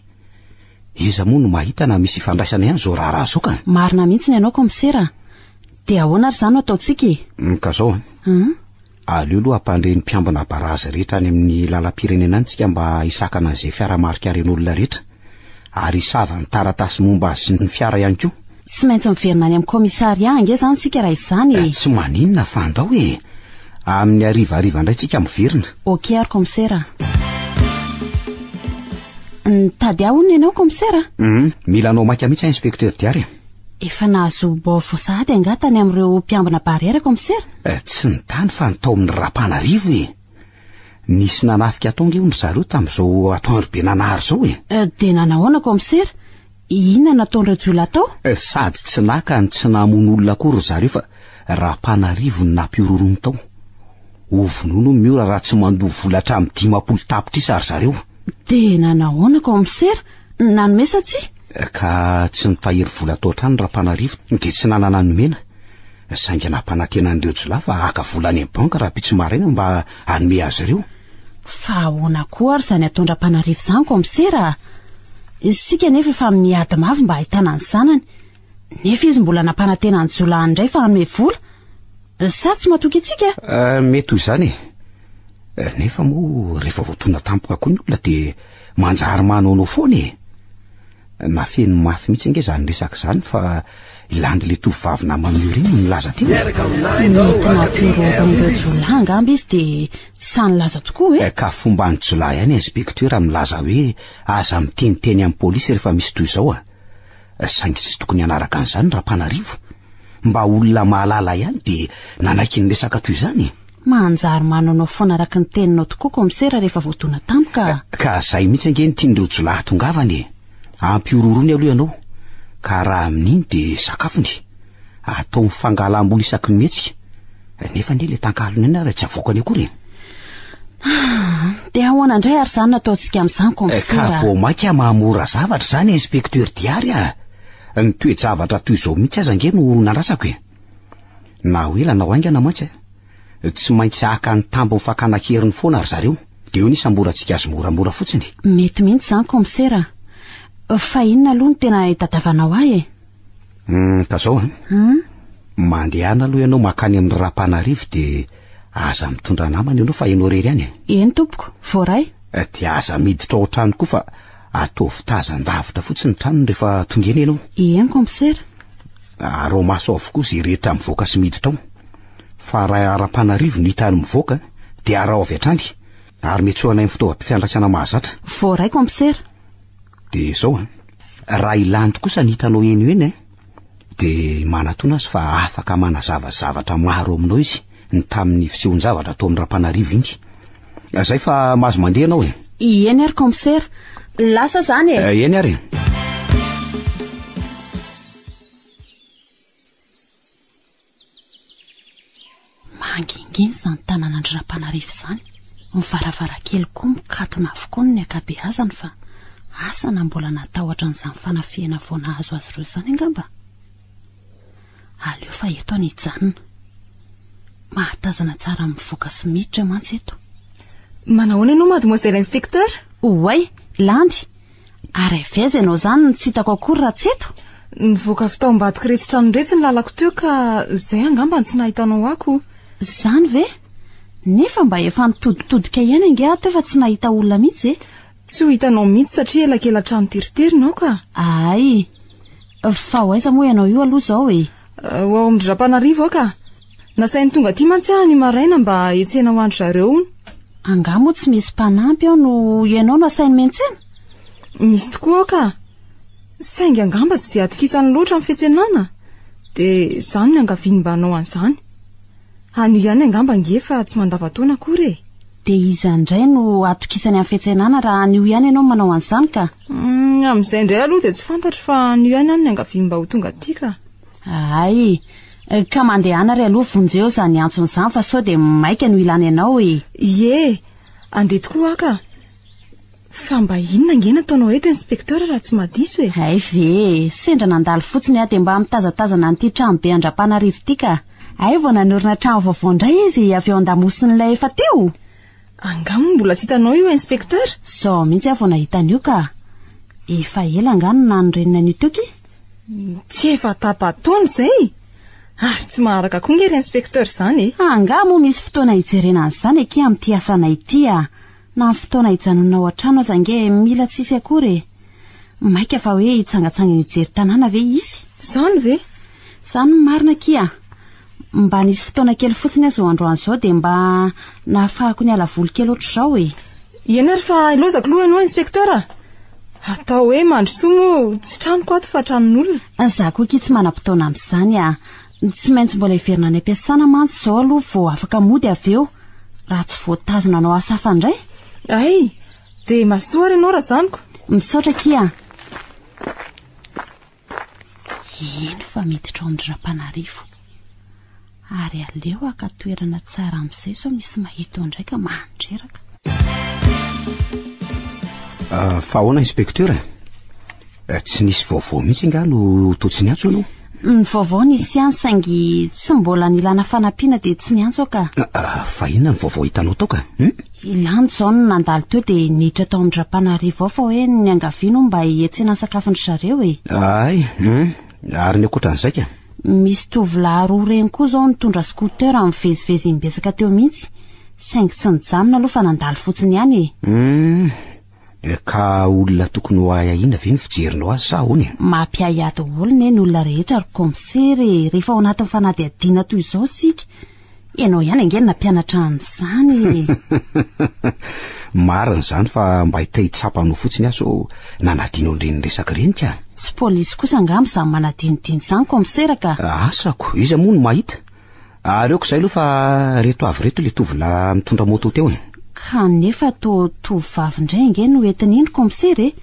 Iza moa no mahita na misy ifandraisana ihany izao raharaha izao ka? Marina mihitsy ny anao kaomisera a! Dia ahoana ary izany no ataontsika e? Hum, ka zao an. Hum? Aleo aloha hampandre ny mpiambina barazy rehetra any amin'ny lalam-pirenena any tsika mba hisakana an'izay fiara marika ren'olona rehetra. Ary hisava ny taratasy momba azy sy ny fiara ihany koa. Tsy maintsy miverina any amin'ny commissariat ange izany isika raha izany e! Tsy maninona fa andao e! Amin'ny harivariva indray tsika miverina. Ok ary commissaire a! Nitady ahy hono ianao commissaire a? Hum, mila anao maika mihitsy aho inspecteur Diary a! Efa nahazo baovao sahady angaha tany amin'ireo mpiambina barrière commissaire? Tsy ny tany fa ny tao amin'ny Rapanarivo e! Nisy nanafika tao ange hono ry zareo tamin'izao atoandro be nanary izao e! Dia nanahoana commissaire? Inona no nataon'ireo jiolahy tao? Sady tsy naka no tsy namono olona akory ry zareo fa Rapanarivo no nampihorohoro ny tao. Ho vonoina hono Miora raha tsy mandoa vola hatramin'ny 50 tapitrisa ry zareo. Dia nanahoana commissaire? Nanome sa tsia? Ka tsy nitahiry vola tao an-trano Rapanarivo dia tsy nanana nomena. Saingy nampanantena an'ireo jiolahy fa haka vola any amin'ny banky rahampitso maraina mba hanome azy ireo. Fa ahoana koa ary izany ataon-dRampanarivo izany kaomisera a? Isika anefa efa miady mafy mba hahitana ny zanany. Nefa izy mbola nampanantena ny jiolahy indray fa hanome vola. Sa tsy matoky antsika? Eh, mety ho izany e. Eh, nefa moa rehefa voatona tampoka koa ny olona dia manjary manaonao foana e. Nafeniny mafy mihitsy ange izany resaka izany fa i Landy ilay tovovavy namany io ireny no nilaza teo. Mety nampihorohoro an'ireo jiolahy angamba izy dia tsy sahy nilaza tokoa e. Ka fomban'ny jiolahy ihany inspecteur milaza hoe aza miteniteny amin'ny polisy rehefa misy toy izao a. Saingy tsy tokony hanaraka an'izany Rampanarivo. Mba olona mahalala ihany dia nanaiky ny resaka toy izany e. Manjary manaonao foana araka ny teninao tokoa kaomisera rehefa voadona tampoka a! Ka zay mihitsy ange no tian'ireo jiolahy hatongavana e! Ampihorohoroiny aloha ianao, ka raha amin'iny dia sakafony. Ataony fangalam-bola isaky ny mihetsika. Nefa anie ilay tankalony iny ary tsy avoakany akory e! Ah, dia ahoana indray ary izany no ataontsika amin'izany kaomisera? Ka vao mainka mahamora zavatra izany inspecteur Diary a! Ny toe-javatra toy izao mihitsy aza ange no nandrasako e! Na ho ela na ho haingana mantsy a! Tsy maintsy haka ny tambin'ny fakana an-keriny foana ry zareo, dia eo ny hisamborantsika azy moramora fotsiny. Mety mihitsy izany kaomisera a! Fa inona aloha no tena itadiavanao ahy e? Hum, ka zao an. Mandehana aloha ianao mankany amin'ny Rapanarivo dia aza mitondra namana ianao fa ianao irery ihany e. Eny tompoko, voaray. Eh, dia aza miditra ao an-trano koa fa ataovy tazan-davitra fotsiny ny tranony rehefa tonga eny ianao. Eny kaomisera. Araho maso avokoa izay rehetra mivoaka sy miditra ao. Fa raha Rapanarivo no hitany mivoaka dia araho avy hatrany ary miantsoa anay amin'ny fitaovam-pifandraisana mahazatra. Voaray kaomisera. Dia izao an, raha i Landy kosa no hitanao eny ho eny an, dia manatona azy fa afaka manazava zavatra maro aminao izy ny tamin'ny fisehon-javatra tao amin'ny Rampanarivo iny. Zay fa mahazo mandeha ianao e. Eny ary kaomisera, lasa zany e. Eh, eny ary e. Mangingina izany tanànan-dry Rampanarivo izany. Ny varavarankely koa mikatona avokoa ny ankabeazany fa asa na mbola natahotra an'izany fanafihana vao nahazo azy ireo izany angamba. Aleo fa eto aho no hijanona. Mahatazana tsara mivoaka sy miditra mantsy eto. Manahoana ianao mademoiselle inspecteur? Oay, Landy! Ary avy aiza ianao izany no tsy hitako akory raha tsy eto? Nivoaka avy tao ambadik'iretsy trano iretsy ny lalako teo ka izay angamba no tsy nahitanao ahy ko. Izany ve? Nefa mba efa nitoditodika ihany ange aho teo fa tsy nahita olona mihitsy e! Tsy ho hitanao mihitsy satria elakelan-trano teritery ny ao ka. Ay! Fa ho aiza moa ianao io aloha izao e? Ho ao amin-dry Rampanarivo aho ka. Nasainy tonga aty mantsy aho anio maraina mba hiantsena ho an-dry zareo hono. Angaha moa tsy misy mpanampy ao no ianao no asainy miantsena? Misy tokoa ao ka. Saingy angamba tsy dia atokisany loatra ny fiantsenana dia izany no iangaviany mba hanao an'izany. Anio ihany angamba ange fa tsy mandavan-taona akory e. Dia iza indray no atokisany amin'ny fiantsenana raha anio ihany ianao no manao an'izany ka? Hmm, amin'izay indray aloha dia tsy fantatro fa anio ihany aho no niangaviany mba ho tonga aty ka. Hay, ka mandehana ary aloha vonjeo izany antsony izany fa sao dia maika no ilany anao e. Ie, andeha tokoa aho ka. Fa mba inona ange no ataonao eto inspecteur raha tsy mahadiso e? Hay ve e, sendra nandalo fotsiny aho dia mba mitazatazana an'ity trano be Andrapanarivo ity ka. Hay vao nanorina trano vaovao indray izy avy eo an-damosin'ilay efa teo. Angaha moa mbola tsy hitanao io inspecteur? Izao mihitsy aho vao nahita an'io ka. Efa ela angaha no nanorenana an'io teo ki? Tsy efa tapa-taona izay? Ary tsy maharaka koa nge ry inspecteur izany e! Angaha moa misy fotoana hijerena an'izany akia amin'ity asanay ity a! Na ny fotoana hijanonana ao an-trano aza ange mila tsisy akory e! Maika fa hoe hitsangatsangana hijery tanàna ve izy? Izany ve? Izany no marina akia. Mba nisy fotoana kely fotsiny aho izao androany izao dia mba nahafahako niala voly kely ohatr'izao e. Eny ary fa ilaozako aloha ianao inspecteur a! Atao hoe mandrosoa moa tsy tranoko ato fa tranon'olona. Izaho koa akia tsy manam-potoana amin'izany a. Tsy maintsy mbola hiverina any am-piasana mantsy izao aloha vao afaka mody avy eo, raha tsy voatazona hanao asa hafa indray. Hay! Dia mazotoa ary ianao razaniko. Misaotra akia a! Eny fa miditra ao amin-dry Rampanarivo. Ary aleo haka toerana tsara amin'izay sao misy mahita eo indray ka mandreraka. Ah, fa ahoana inspecteur? Eh, tsy nisy vaovao mihitsy angaha no toa tsy niantso ianao? Ny vaovao nisy ihany saingy tsy mbola nilana fanampiana dia tsy niantso aho ka. Ah, ah, fa inona ny vaovao hitanao tao ka? Hmm? I Lanto izao no nandalo teo dia niditra tao amin-dRampanarivo ao fa hoe niangaviany hono mba hietsena ny sakafon-dry zareo e. Ay, hum, ary ny ankoatran'izay ka? Misy tovolahy roa ireny koa izao nitondra scooter mivezivezy imbetsaka teo mihitsy, saingy tsy nijanona aloha fa nandalo fotsiny ihany e. Hum, ka olona tokony ho ahiahiana ve ny fijerinao azy sa ahoana e? Mampiahiahy daholo ne ny olona rehetra ry kaomisera e, rehefa ao anatin'ny fanadihadiana toy izao isika. Ianao ihany ange no nampianatra an'izany e. Marina izany fa mba te hitsapa anao fotsiny aho sao nanadino an'ireny resaka ireny ka. Tsy polisy kosa angamba izany manadinodino izany kaomisera ka. Asako, iza moa no mahita? Aleoko izay aloha fa reto avy ireto ilay tovolahy mitondra moto teo e. Kanefa toa tovovavy indray ange no entiny iny kaomisera e.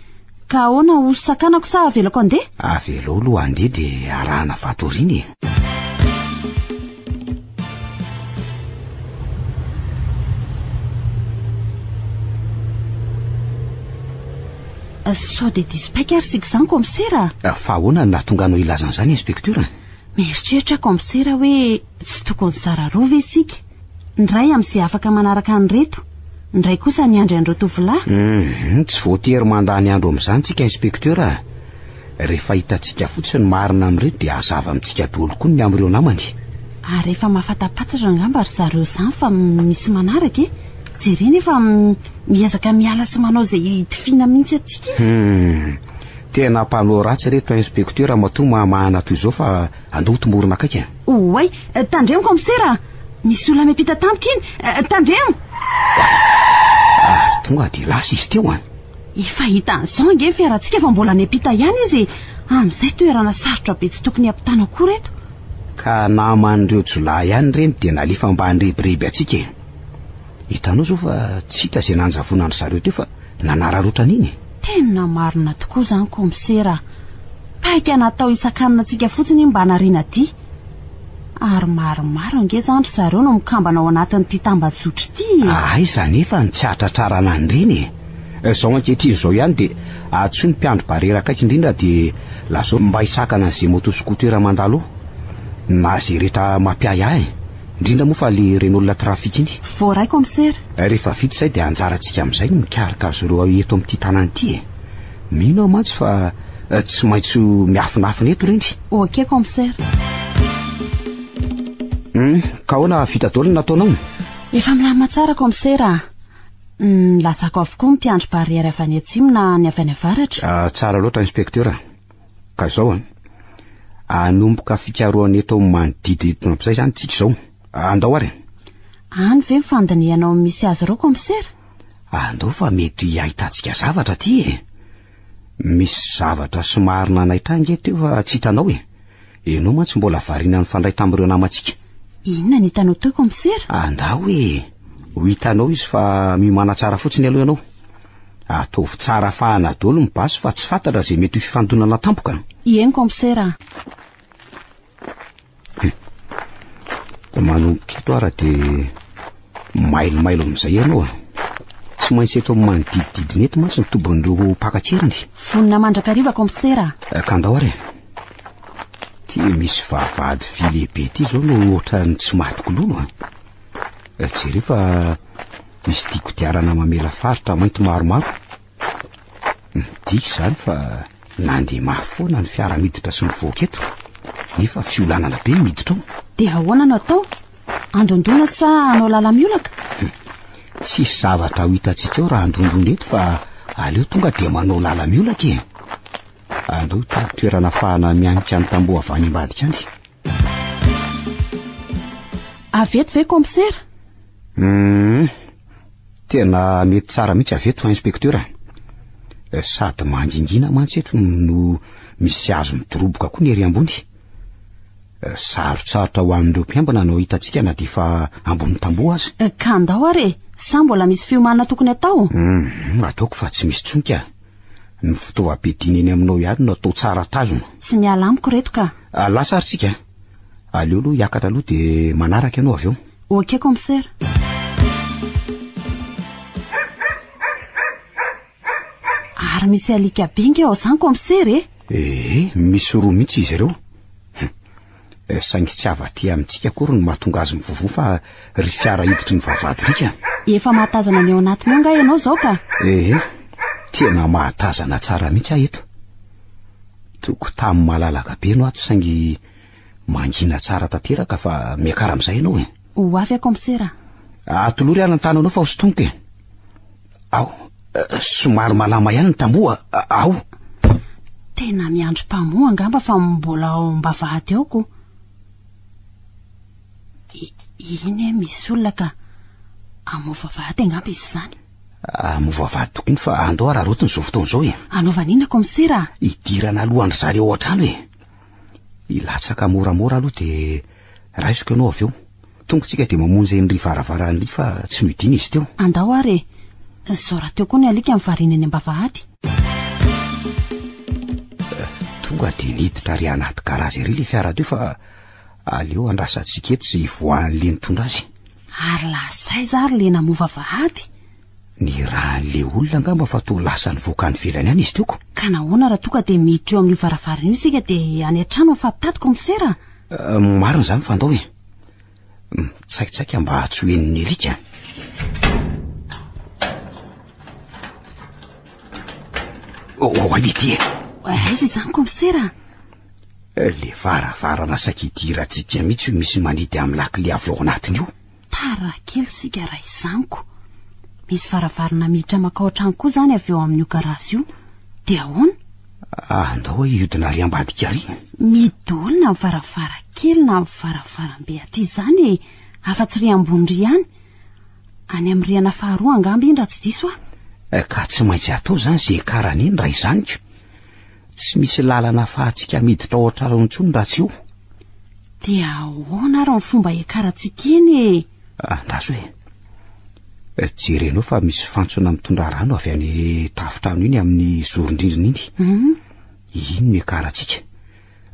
Ka ahoana ho sakanako sa avelako handeha? Avelao aloha handeha dia arahana vato aoriana e. Sao dia diso paika ary isika izany kaomisera a? Fa ahoana no nahatonga anao hilaza an'izany inspektora? Mieritreritra aho kaomisera hoe tsy tokony hizara roa ve isika? Ny iray amin'izay afaka manaraka an'ireto, ny iray kosa niandry an'ireo tovolahy. Hum, tsy voatery mandany andro amin'izany tsika inspecteur a! Rehefa hitantsika fotsiny ny marina amin'ireto dia hazava amintsika daholo koa ny amin'ireo namany. Ary efa mahafantapantatra angamba ry zareo izany fa misy manaraka e! Jerena efa miezaka miala sy manao izay hidifiana mihitsy antsika izy. Hum, tena mpanao ratsy ireto inspecteur matoa mahamahana toy izao fa andao hotomorina akaiky a! Oay! Tandremo kaomisera a! Misy olona miampita tampoka iny! Tandremo! Ary tonga dia lasa izy teo an! Efa hitan'izao ange ny fiarantsika fa mbola miampita ihany izy e! Amin'izay toerana sarotra be tsy tokony hiampitana akory eto. Ka naman'ireo jiolahy ihany ireny dia nalefa mba handrebireby antsika e! Hitanao izao fa tsy hita izay nanjavonan-dry zareo teo fa nanararaotra an'iny e! Tena marina tokoa izany kaomisera a! Paika natao hisakanana antsika fotsiny iny mba hanariana dia. Ary maromaro ange izany ry zareo no mikambana ao anatin'ity tambajotra ity e! Aiza anefa no tsy hahatratrarana an'ireny e! Izao ankehitriny izao ihany dia antsoy ny mpiandry barera akaiky indrindra dia lazao mba hisakana an'izay moto scooter mandalo eo, na izay rehetra mampiahiahy e! Indrindra moa fa le Renault trafic iny. Voaray kaomisera. Rehefa vita izay dia anjarantsika amin'izay ny mikaroka azy ireo eto amin'ity tanàna ity e! Mino aho mantsy fa tsy maintsy ho miafinafina eto ireny. Ok kaomisera. Hum, ka ahoana vita daholo ny nataonao? Efa milamina tsara kaomisera a! Nilazako avokoa ny mpiandry barrière avy any atsimo na ny avy any avaratra. Ah, tsara loatra inspecteur a! Ka izao an, hanomboka fikarohana eto amin'ny manodidina eto amin'izay izany tsika izao. Andao ary. Any ve ny fandinihanao ny misy azy ireo kaomisera? Andao fa mety hahitantsika zavatra aty e! Misy zavatra somary nanaitra ahy ange teo fa tsy hitanao e! Ianao mantsy mbola variana nifandray tamin'ireo namantsika. Inona no hitanao teo kaomisera? Andao e! Ho hitanao izy fa miomàna tsara fotsiny aloha ianao. Ataovy tsara fahana daholo ny basy fa tsy fantatra izay mety ho fifandonana tampoka. Eny kaomisera a! Manomboka eto ara dia mailomailo amin'izay ianao a. Tsy maintsy eto amin'ny manodidididina eto mantsy ny tobin'ireo mpaka an-keriny. Vonona mandrakariva kaomisera a. Ka andao ary e. Ty misy vavahady vy lehibe ity izao no ohatran'ny tsy matiko lolo a. Jereo fa misy ity kodiarana mamela faritra mainty maromaro. Midika izany fa nandeha mafy foana ny fiara miditra sy mivoaka eto, nefa fiolanana be ny miditra ao. Dia ahoana no atao? Andondona sa hanao lala-miolaka? Tsisy zavatra ho hitantsika eo raha andondona eto fa aleo tonga dia manao lala-miolaka e. Andao hitady toerana afahana mianika ny tamboho avy any ambadika any. Avy eto ve kaomisera? Hum, tena mety tsara mihitsy avy eto inspecteur. Eh, sady mangingina mantsy eto no misy hazo midoroboka koa ny ery ambony. Eh, sarotsarotra ho an'ireo mpiambina no hitantsika na dia efa ambony tamboho aza. Eh, ka andao ary e! Sa mbola misy fiomanana tokony atao? Hum, ataoko fa tsy misy intsony ka. Ny fitaovam-piadiana eny aminao ihany no atao tsara tazona. Tsy miala amiko reto ka. Ah, lasa ary tsika. Aleo aloha hiakatra aloha dia manaraka ianao avy eo. Ok commissaire. Ary misy alika be nge ao izany commissaire e. Ee, misy roa mihitsy izy ireo. Eh, saingy tsy avy aty amintsika akory no mahatonga azy mivovoa fa ry fiara hiditry ny vavahady ry ka. Efa mahatazana ny ao anatiny ao nga ianao izao ka? Ee, tena mahatazana tsara mihitsy aho eto. Tokotany malalaka be no ato saingy mangina tsara tanteraka fa miakara amin'izay ianao e. Ho avy aho kaomisera. Atolory aho ny tananao fa ho sintomiko e. Ao, somary malama ihany ny tamboho a, ao. Tena miandry mpamoha angamba fa mbola ao am-bavahady ao ko. Iny e misy olona ka. Hamoha vavahady angamba izy izany. Hamoha vavahady tokoa iny fa andao araraotiny izao fotoana izao e. Hanaovana inona kaomisera? Hidirana alohan-dry zareo ao an-trano e. Hilatsaka moramora aloha dia raisiko ianao avy eo. Tonga tsika dia mamonjy an'ry varavaran'ry fa tsy nohidiana izy teo. Andao ary e! Izao rahateo koa ny alika mivarina eny am-bavahady. Tonga dia niditra ary anaty garazy ery ilay fiara teo fa aleo andrasantsika eto izay hivoahan'le nitondra azy. Ary lasa aiza ary le namoa vavahady? Nirahan'le olona angamba fa toa lasa nivoaka any ivelany any izy teo ko. Ka nahoana raha tonga dia miditra eo amin'io varavarana io isika dia any an-trano mifampitady kaomisera? Eh, marina izany fa andao e. Mitsaitsaika mba tsy ho henon'ny alika. Oh, oh, ity e. Aiza izany kaomisera? Eh, le varavarana saika hidirantsika mihitsy io misy manidy amin'ny lakile avy ao anatiny io. Tara kely isika raha izany ko. Misy varavarana miditra makao an-trano koa izany avy eo amin'io garazy io. Dia ahoana? Andao hoe hiodina ary ambadika ary. Midôly na ny varavarankely na ny varavarambe aty izany e! Afa-tsy ry ambony ry ihany. Any amin'ny rihana faharoa angamba iny raha tsy diso aho. Eh, ka tsy maintsy atao izany izay hiakarana iny raha izany ko. Tsy misy lalana afahantsika miditra ao an-trano intsony raha tsy eo. Dia ahoana ary ny fomba hiakarantsika eny e? Andraso e. Eh, jerenao fa misy fantsona mitondra rano avy any tafontrano iny amin'ny zoron-drindrina iny. Hmm? Iny no hiakarantsika.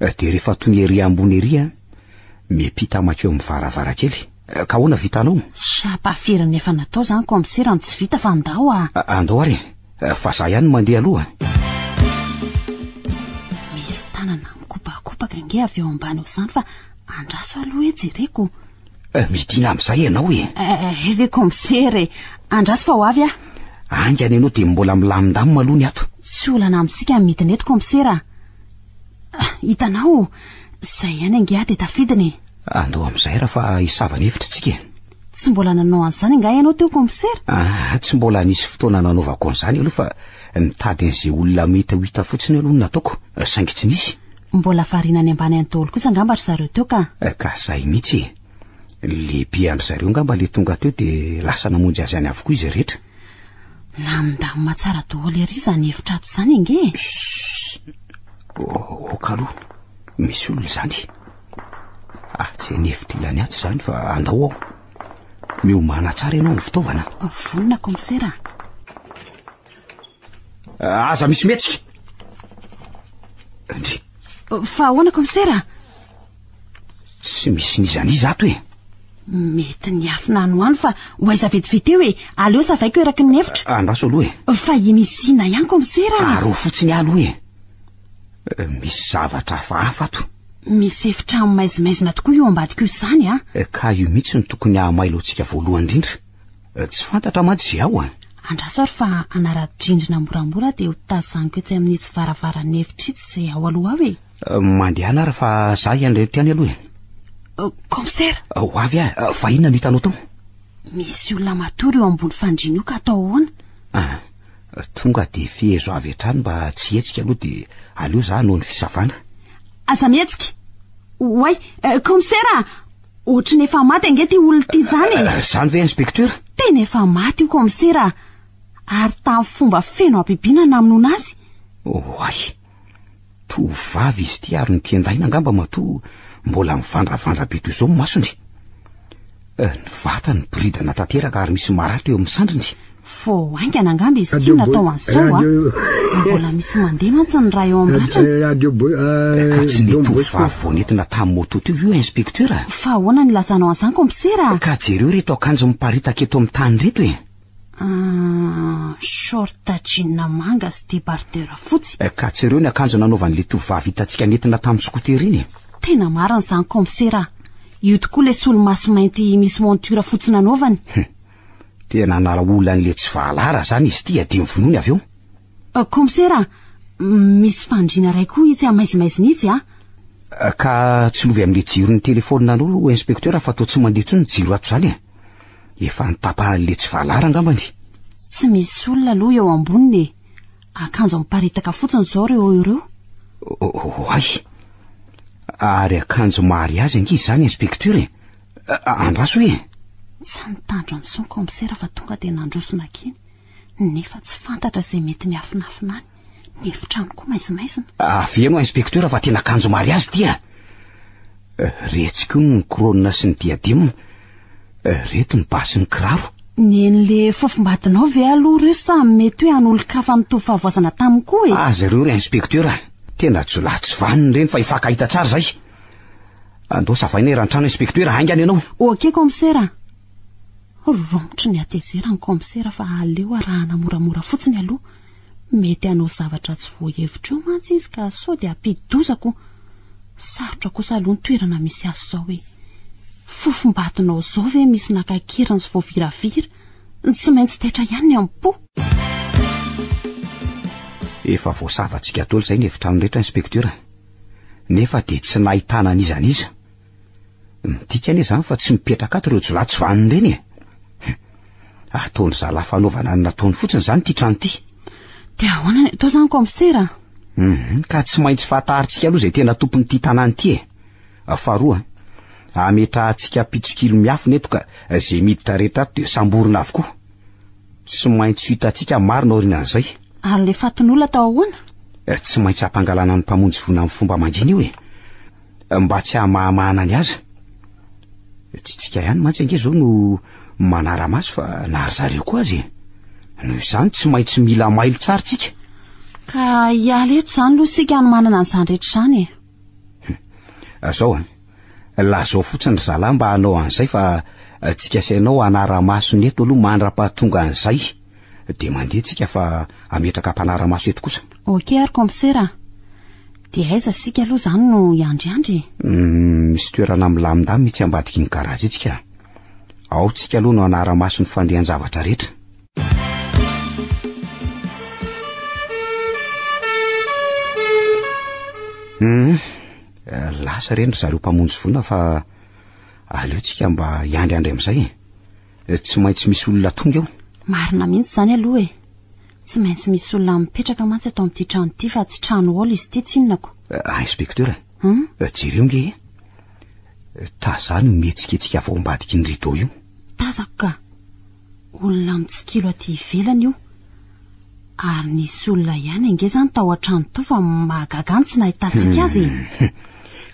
Eh, dia rehefa tony ery ambony ery an, miampita mankeo amin'ny varavarankely. Eh, ka ahoana vitanao? Sapa firy ny efa natao izany kaomisera no tsy vita fa andao a. Andao ary e. Fa za ihany no mandeha aloha. Misy tanana mikopakopaka ange avy eo ambany eo izany fa andraso aloha e jereko. Eh, midina amin'izay ianao e. Eh, eh ve kaomisera e. Andraso fa ho avy aho. Haingana ianao dia mbola milamindamina aloha ny ato. Tsy olana amintsika ny midina eto kaomisera a. Ah, hitanao, izay ihany ange aho dia tafidina e. Andao amin'izay raha fa hisava ny hevitra tsika e. Tsy mbola nanao an'izany angaha ianao teo kaomisera? Ah, tsy mbola nisy fotoana nanaovako an'izany aloha fa nitady an'izay olona mety ho hita fotsiny aloha no nataoko, saingy tsy nisy. Mbola variana any ambany any daholo kosa angamba ry zareo teo ka. Eh, ka zay mihitsy e. Lehibe an-dry zareo angamba le tonga teo dia lasa namonjy azy any avokoa izy rehetra. Lamindamina tsara daholo ery izany hevitra ato izany ange e. Chut! Ok aloha, misy olona izany. Ah, tsy ny hevitra ilany ato izany fa andao aho. Miomàna tsara ianao amin'ny fitaovana. Vonona kaomisera. Ah, aza misy mihetsika. Ndry. Fa ahoana kaomisera? Tsy misy n'iza n'iza ato e. Mety niafina any ho any fa ho aiza vetivety eo e. Aleo savaiko eraky ny efitra. Ah, andraso aloha e. Fa i misy inona ihany kaomisera? Aro fotsiny aloha e. Eh, misy zavatra hafahafa ato. Misy efitrano maizimaizina tokoa io ambadika io izany a. Eh, ka io mihitsy no tokony hahamailo antsika voalohany indrindra. Eh, tsy fantatra mantsy izay ao a. Andraso ary fa hanara-drindrina moramora dia ho tazaniko etsy amin'itsy varavaran'ny efitra itsy izay ao aloha ao e. Eh, mandehana ary fa za hiandry eto ihany aloha e. Kaomisera! Ho avy aho, fa inona no hitanao tao? Misy olona matory eo ambony fandriana io ka atao ahoana? Ah. Tonga dia fehezo avy hatrany mba tsy hihetsika aloha dia aleo za hanao ny fisavana. Aza mihetsika! Oay, kaomisera a! Ohatry ny efa maty ange ity olona ity izany e! Izany ve inspecteur? Tena efa maty io kaomisera a! Ary tamin'ny fomba feno habibiana namonoana azy. Oay! Tovovavy izy ity ary nokendaina angamba matoa mbola mivandravandra be toy izao ny masony. Eh, ny vatany miboridana tanteraka ary misy maratra eo amin'ny sandriny. Vao haingana angamba izy ity no natao an'izao a. Mbola misy mandeha mantsy ny ra eo amin'ny ratrany. Eh, ka tsy ilay tovovavy vao nentina tamin'ny moto teo io inspecteur a? Fa ahoana no ilazanao an'izany kaomisera a? Ka jereo ireto akanjo miparitaka eto amin'ny tany ireto e. Ah, short jean manga sy débardeur fotsy. Eh, ka jereo ny akanjo nanaovan'ilay tovovavy hitantsika nentina tamin'ny scooter iny e. Tena marina izany kaomisera a. Io tokoa ilay solomaso mainty misy monture fotsy nanaovany. Hum. Tena nanala olona an'ilay tsy vahalara izany izy ity dia novonoiny avy eo. Eh, kaomisera a, misy fandriana iray koa itsy amaizimaizina itsy a. Eh, ka tsilovy amin'ilay jiron'ny telefaonina anao inspecteur fa toa tsy mandeha intsony ny jiro ato izany e. Efa notapahan'ilay tsy vahalara angambany. Tsy misy olona aloha eo amboniny e. Akanjo miparitaka fotsiny izao ireo eo ireo. Oay! Ary akanjo mariazy ange izany inspecteur e. Andraso e. Tsy nitandro an'intsony kaomisera fa tonga dia nandroso nankeny. Nefa tsy fantatra izay mety miafinafina any. Ny efitrano koa maizimaizina. Avia ianao inspecteur fa tena akanjo mariazy ity a. Retsy koa ny couronne sy ny diadème. Reto ny ba sy ny kiraro. Nen'le fofombadinao ve aloha ireo sa mety hoe an'olon-kafa nitovy fahavoazana taminy koa e? Aza ireo ry inspecteur a! Tena jiolahy tsy vanona ireny fa hifankahita tsara izay. Andao savaina eran-trano inspecteur, haingana ianao. Ok kaomisera a! Romotry ny hatezerany kaomisera fa aleo arahana moramora fotsiny aloha. Mety hanao zavatra tsy voahevitra eo mantsy izy ka sao dia hampidi-doza ko. Sarotra kosa aloha ny toerana misy azy izao e. Fofom-badinao izao ve misy naka an-keriny sy voaviravira? Tsy maintsy taitra ihany ny am-po. Efa voasavantsika daholo izay ny efitrano rehetra inspecteur. Nefa dia tsy nahitana an'iza n'iza. Midika anie izany fa tsy mipetraka ato ireo jiolahy tsy vanona ireny e! Ataon-dry zalahy fanaovana ny nataony fotsiny izany ity trano ity. Dia ahoana ny atao izany kaomisera? Hum, ka tsy maintsy fantarintsika aloha izay tena tompon'ity tanàna ity e! Faharoa, ametrahantsika mpitsikilo miafina eto ka izay miditra rehetra ato dia samborina avokoa. Tsy maintsy ho hitantsika marina aorianan'izay. Ary ilay fatin'olona atao ahoana? Tsy maintsy hampangalana ny mpamonjy voina amin'ny fomba mangina io e! Mba tsy hamahamahana ny aza. Tsy tsika ihany mantsy ange izao no manara-maso fa na ry zareo koa aza e. Noho izany tsy maintsy mila mailo tsara tsika. Ka hiala eto izany aloha isika hanomanana an'izany rehetra izany e. Zao an, lazao fotsiny ry zalahy mba hanao an'izay fa tsika sy ianao hanara-maso ny eto aloha mandra-pahatonga an'izay. Dia mandeha tsika fa hametraka mpanara-maso eto kosa. Ok ary kaomisera a. Dia aiza isika aloha izany no hiandriandry e? Hum, misy toerana milamindamina itsy ambadiky ny garage itsy ka. Ao tsika aloha no hanara-maso ny fandehan-javatra rehetra. Hum, lasa ireny ry zareo mpamonjy voina fa aleo tsika mba hiandriandry amin'izay e. Tsy maintsy misy olona tonga eo. Marina mihitsy izany aloha e. Tsy maintsy misy olona mipetraka mantsy ato amin'ity trano ity fa tsy trano haolo izy ity tsinona ko. Ah, inspecteur, hmm? jereo nge e. Tazano mihetsiketsika avy ao ambadiky ny rideau io. Tazako ka. Olona mitsikilo aty ivelany io. Ary nisy olona ihany ange izany tao an-trano tao fa mahagaga any tsy nahitantsika azy e. Hmm.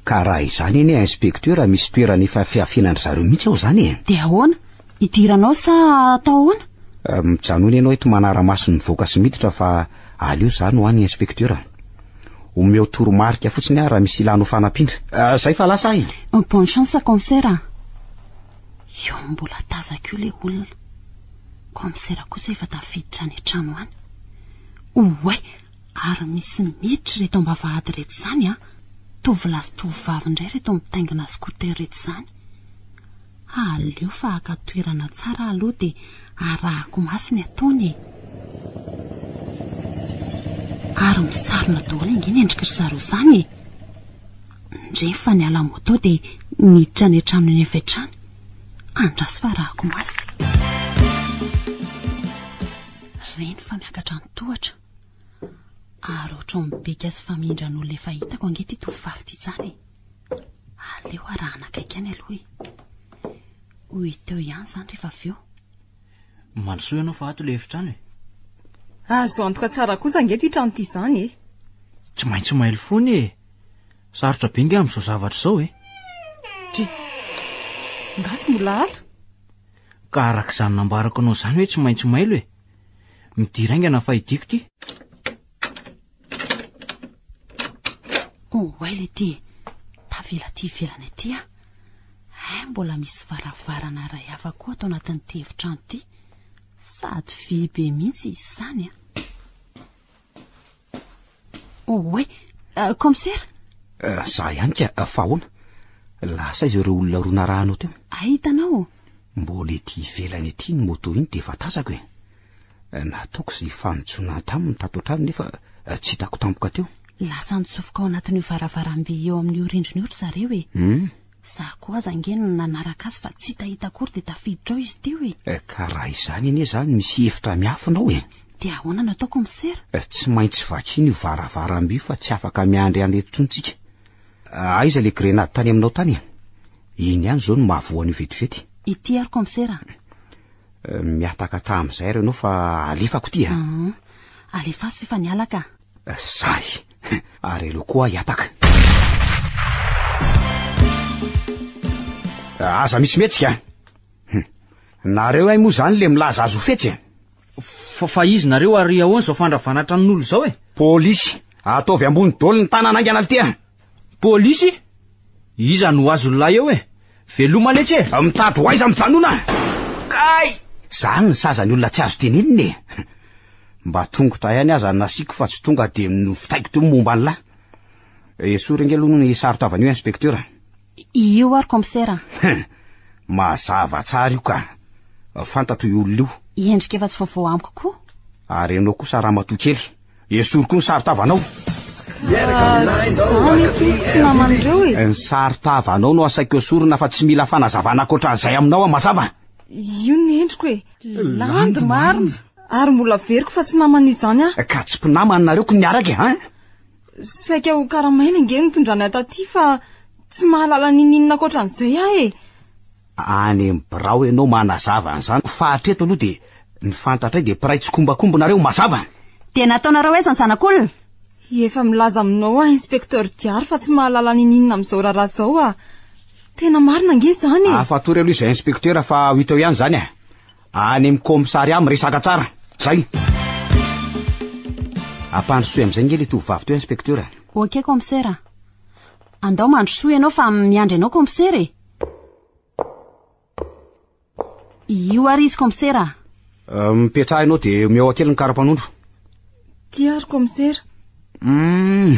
Ka raha izany anie inspecteur misy toerana efa fiafenan-dry zareo mihitsy ao izany e. Dia ahoana? Idiranao sa atao ahoana? Eh, mijanona ianao eto manara-maso ny mivoaka sy miditra fa aleo za no any inspecteur. Omeo toromarika fotsiny aho raha misy ilanao fanampiana. Eh, zay fa lasa aho e. Bonne chance commissaire a. Io mbola tazako io le olona. Commissaire kosa efa tafiditra any an-trano any. Oay, ary misy miditra ireto am-bavahady ireto izany an. Tovolahy sy tovovavy indray ireto mitaingina scooter ireto izany. Aleo fa haka toerana tsara aloha dia arahako maso ny ataony e. Ary misarona daholo ange ny endriky ry zareo izany e. Ndrey fa niala moto dia niditra any an-trano eny avy hatrany. Andraso fa arahako maso. Reny fa miakatra ny tohatra. Ary ohatran'ny mibika sy famindran'olona efa hitako ange ity tovovavy ity izany e. Aleo arahana akaiky ihany aloha e. Ho hita eo ihany izany rehefa avy eo. Mandrosoa ianao fa ato ilay efitrano e. Azo antoka tsara kosa ange ity trano ity izany e. Tsy maintsy mailo foana e. Sarotra be nge amin'izao zavatra izao e. Dry. Nga tsy mbola ato? Ka araka izany nambarako anao izany hoe tsy maintsy mailo e. Midira haingana fa hidiako ity. Oay le ty e. Tavela aty ivelany aty aho. Hay mbola misy varavarana iray hafa koa ato anatin'ity efitrano ity. Sady vy be mihitsy izy izany a. Oay, commissaire. Za ihany ka, fa ahoana? Lasa aiza ireo olona roa narahanao teo? Hay hitanao. Mbola ety ivelany ety ny moto iny dia efa tazako e. Nataoko izay fanjonoana taminy tato an-trano nefa tsy hitako tampoka teo. Lasa nitsofoka ao anatin'io varavaramby eo amin'io rindrina io ry zareo e. Hum. Za koa aza ange no nanaraka azy fa tsy hitahita akory dia tafiditra ao izy teo e. Ka raha izany anie izany misy efitra miafina ao e. Dia ahoana no atao commissaire? Tsy maintsy vakiana io varavaramby io fa tsy afaka miandry any eto intsony tsika. Aiza le grenady tany aminao tany e? Iny ihany izao no mahavoa an'io vetivety. Ity ary commissaire a. Mihatakataha amin'izay ary ianao fa alefako ity a. Alefaso f'efa niala ka. Sahy. Ary aleo koa hihataka. Aza misy mihetsika a. Nareo hay moa izany le milaza azy ho fetsy e. Fa fa izy nareo ary ahoana izao fandravana tranon'olo izao e? Polisy, ataovy ambony daholo ny tanana haingana lty a. Polisy? Iza no azon'ny lahy eo e? Veloma letsy e! Mitady ho aiza mijanona? Kay! Zany ny sazan'ny olona tsy azo tenenina e! Mba tongotra ihany aza nasiako fa tsy tonga dia nofitaiko teo ny momba an'lah. Esory ange aloha ny saron-tavan'io inspecteur. Io ary commissaire. Mazava tsara io ka. Fantatro io olona io. Endrika efa tsy vaovao amiko koa. Ary ianao kosa ramatoa kely. Esory koa ny saron-tavanao. Zany tompoko tsy naman'ireo e. Ny saron-tavanao no asaiko esorina fa tsy mila fanazavana ankoatran'izay aminao aho, mazava? Io ny endriko e. Landy marina. Ary mbola averiko fa tsy naman'io izany aho. Ka tsy mpinamana nareo ko niaraka e, hein? Saika ho karamaina ange no tondrana taty fa tsy mahalala n'inon'inona ankoatran'izay aho e. Any amin'ny birao ianao manazava an'izany fa hatreto aloha dia ny fantatray dia mpiray tsikombakomba nareo, mazava? Dia nataonareo aiza ny zanak'olona? Efa milaza aminao aho Inspecteur Diary fa tsy mahalala n'inon'inona amin'izao raharaha izao aho. Tena marina ange izany e! Afatory aloha izay Inspecteur fa ho hita eo ihany izany e! Any amin'ny commissariat miresaka tsara. Zay! Ampandrosoy amin'izay ange ilay tovovavy teo Inspecteur a! Ok Commissaire a! Andao mandrosoa ianao fa miandry anao Commissaire e! Io ary izy Commissaire a! Mipetraha ianao dia omeo ahy kely ny kara-panondro. Ty ary Commissaire. Hum!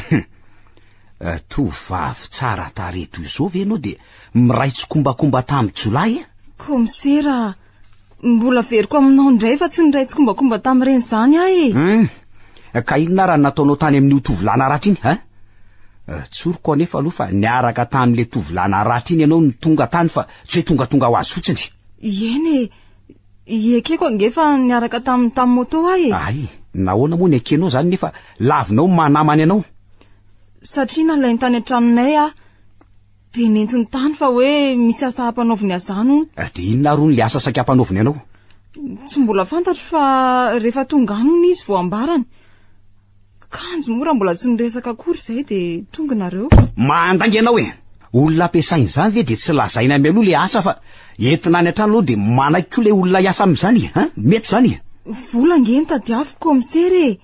Tovovavy tsara tarehy toy izao ve ianao dia miray tsikombakomba tamin'ny jiolahy e? Commissaire a! Mbola averiko aminao indray fa tsy niray tsikombakomba tamin'ireny izany aho e! Hum! Ka inona ary no nataonao tany amin'io tovolahy naratra iny, hein? Tsoriko anefa aloha fa niaraka tamin'ilay tovolahy naratra iny ianao no tonga tany fa tsy hoe tongatonga ho azy fotsiny. Eny e! Ekeko ange fa niaraka taminy tamin'ny moto aho e! Ay! Nahoana moa no ekenao izany nefa lavinao ny maha namany anao? Satria nalainy tany an-tranonay aho. Dia nentiny tany fa hoe misy asa hampanaoviny ahy izany hono. Dia inona ary hono ilay asa saika hampanaoviny anao? Tsy mbola fantatro fa rehefa tonga any hono izy vao ambarany. Kanjo moa raha mbola tsy niresaka akory izay dia tonga nareo. Mandainga ianao e! Olona ampiasaina izany ve dia tsy lazaina mialoha ilay asa fa entina any an-trano aloha dia manaiky koa ilay olona hiasa amin'izany e? Hein? Mety izany e? Vola ange no tadiaviko kaomisera e!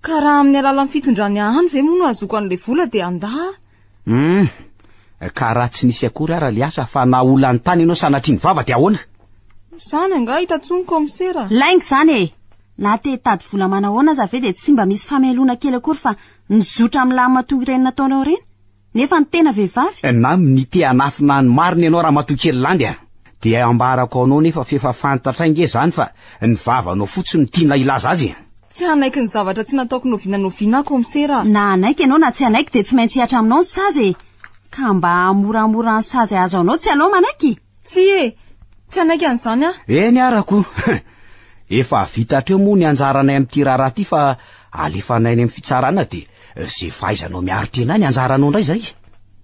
Ka raha amin'ny alalan'ny fitondrany ahy any ve moa no ahazoako an'ilay vola dia handà aho? Hum, ka raha tsy nisy akory ara le asa fa na olona tany ianao sanatria ny vava dia ahoana? Izany angaha hita tsony kaomisera? Lainga izany e! Na te hitady vola manahoana aza ve dia tsy mba misy famelona kely akory fa nizotra amin'ny lahimatoa ireny nataonao ireny? Nefa ny tena vehivavy? Na ny te hanafina ny marina ianao ramatoa kely landy a! Dia ambarako anao nefa f'efa fantatray nge zany fa ny vavanao fotsiny no tiana hilaza azy e! Tsy hanaiky ny zavatra tsy nataoko n'oviana n'oviana aho kaomisera a! Na hanaiky ianao na tsy hanaiky dia tsy maintsy hihatra aminao ny sazy e! Ka mba hahamoramora ny sazy azo anao tsy aleo manaiky? Tsia e! Tsy hanaiky an'izany aho. Eny arako! Efa vita hatreo moa ny anjaranay amin'ity raharaha ity fa alefanay any amin'ny fitsarana dia ze fahaizanao miaro tena any anjaranao indray zay.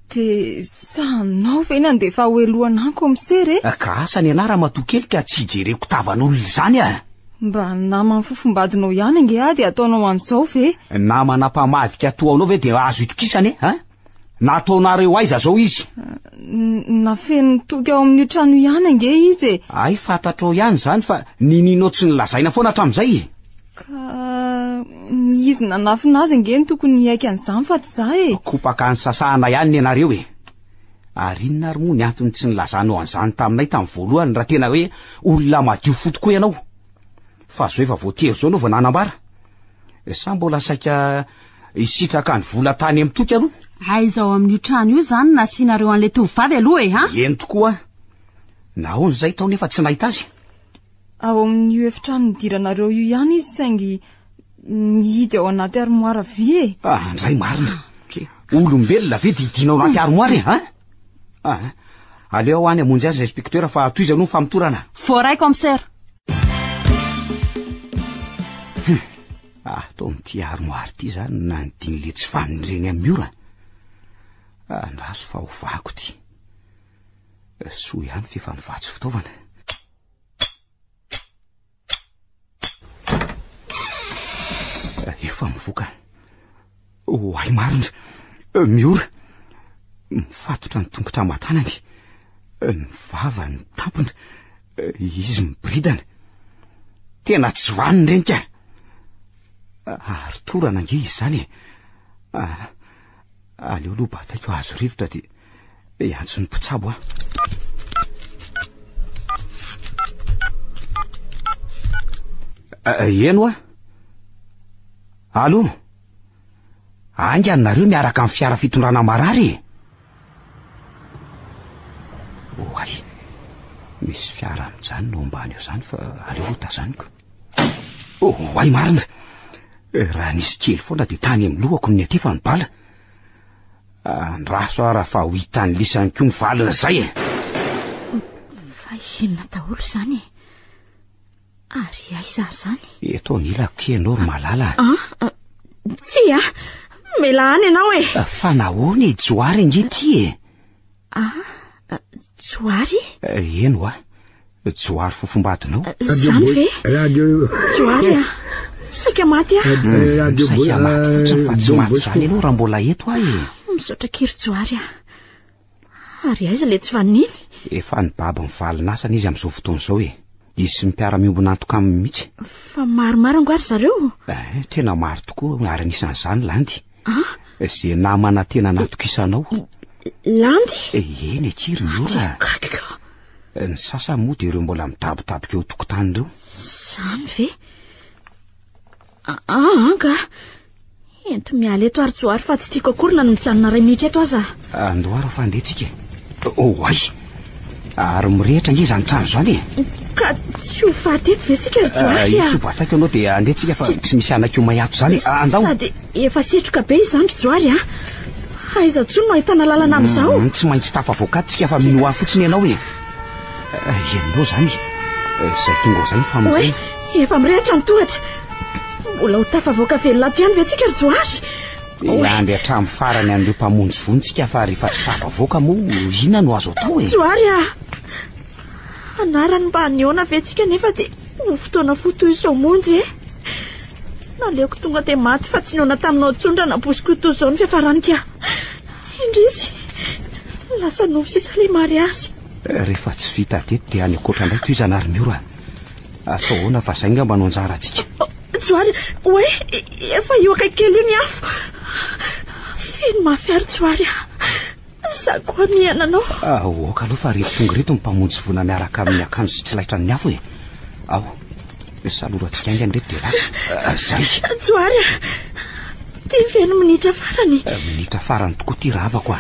Dia sahinao ve ny handefa ho helohana any kaomisera e? Ka asa ny anah ramatoa kely ka tsy jereko tavan'olona izany a! Mba naman'ny fofombadinao ihany ange aho dia ataonao an'izao ve? Namana mpamadika toa anao ve dia azo itokisana e? An? Nataonareo aiza zao izy? Nafenin'i Toky ao amin'io trano io ihany ange izy e! Hay fantatrao ihany izany fa ninianao tsy nolazaina foana hatramin'izay e! Ka izy nanafina azy ange no tokony hiaiky an'izany fa tsy za e! Kopaka nisasahana ihany ny anareo e! Ary inona ary moa ny antony tsy nilazanao an'izany taminay tamin'ny voalohany raha tena hoe olona madio fo tokoa ianao? Fa zao efa voatery zao ianao vao nanambara? Sa mbola saika hisitraka ny vola tany amin'ny Toky aloha? Aiza ao amin'io trano io izany no nasianareo an'ilay tovovavy aloha e, ha? Eny tokoa. Nahoana izay tao nefa tsy nahita azy? Ao amin'io efitrano nidiranareo io ihany izy saingy mihidy ao anaty armoire vy e. Ah, ndray marina. Olombelona ve dia hidiana ao anaty armoire e, ha? Ah, aleo aho any hamonjy azy inspecteur fa tohizo aloha ny famotorana. Voaray commissaire. Hum, ato amin'ity armoire ity izany no nanidin'ilay le tsy fanireny amin'ny ora. Andraso fa hovako ity. Soa ihany f'efa nivatsy fitaovana. Efa mivoka. Oay marina. Miora. Mifatotra ny tongotra aman-tanany. Ny vava ny tampona. Izy miboridana. Tena tsy vanona ireny ka. Ary torana ange izy izany e. Ah, aleo aloha bataiko hahazo rivotra dia hiantso ny mpitsabo aho. Eny hoa. Allo. Haingana nareo miaraka amin'ny fiara fitondrana marary e. Oay. Misy fiara mijanona ao ambany eo izany fa aleo aloha tazaniko. Oay marina. Raha nisy kely foana dia tany amin'ny lohako no niatefa ny bala. Andraso aho raha fa ho hitan'ny lisany koa ny valiny izay e. Fa inona daholo izany e? Ary aiza izany? Eto anilako kay ianao ry malala. Ah, tsia, mela any ianao e. Fa nahoana e, Johary ange ity e? Ah, Johary? Eny hoa, Johary fofombadinao. Izany ve? Johary ah, saika maty aho. Saika maty fotsiny fa tsy maty izany ianao raha mbola eto aho e. Misaotra kiry Johary ah. Ary aiza ilay tsy vanona iny? Efa nibaby ny valin'asany izy amin'izao fotoana izao e. Izy sy ny mpiara-miombon'antoka aminy mihitsy. Fa maromaro angaha ry zareo? Eh, tena maro tokoa ary anisan'izany Landy. Ah? Izay namana tena natokisanao. Landy? Eh, eny akia ry Miora. Gagiko. Eh, ny sasany moa dia ireo mbola midabodaboka eo an-tokotany ireo. Izany ve? Ah, anka. Ento miala eto ary Johary fa tsy tiako akory na ny mijanona iray minitra eto aza. Andao ary fa andeha tsika e. Oh, ay. Ary mirehitra ange izany trano izany e. Ka tsy ho faty eto ve sika ry Johary a? Tsy ho batako ianao dia andeha tsika fa tsy misy anakio may ato izany e. Andao. Sady efa setroka be izany ry Johary a. Aiza intsony no ahitana lalana amin'izao? Tsy maintsy tafavoaka ato tsika fa minoa ahy fotsiny ianao e. Ianao izany e. Izay tonga ao izay ny famonjena. Oay, efa mirehitra ny tohatra. Mbola ho tafavoaka velona ato ihany ve tsika ry Johary? Hiandry hatramin'ny farany an'ireo mpamonjy vono tsika fa rehefa tsy tafavoaka moa inona no azo atao e? Johary a! Anarany mba nihaona ve tsika nefa dia ho fotoana fohy toy izao monjy e? Naleoko tonga dia maty fa tsy nihaona taminao intsony raha nabosiko toy izao ny fiafarany ka. Indrisy! Lasa nofy sisa ilay mariazy. Rehefa tsy vita teto dia any ankoatra indray tohizana ary Miora. Atao ahoana fa izay angamba no anjarantsika. Johary, oay, efa io akaiky kely io ny afo. Feno mafy ary Johary a. Za koa mihana anao. Ah, oka aloha fa reto tonga ireto ny mpamonjy voina miaraka amin'ny akanjo sy tsy laitran'ny afo e. Ao, salorantsika haingana ireto dia lasa. Ah, zay. Johary a, ty ve no minitra farany? Ah, minitra farany tokoa ty rahavako a.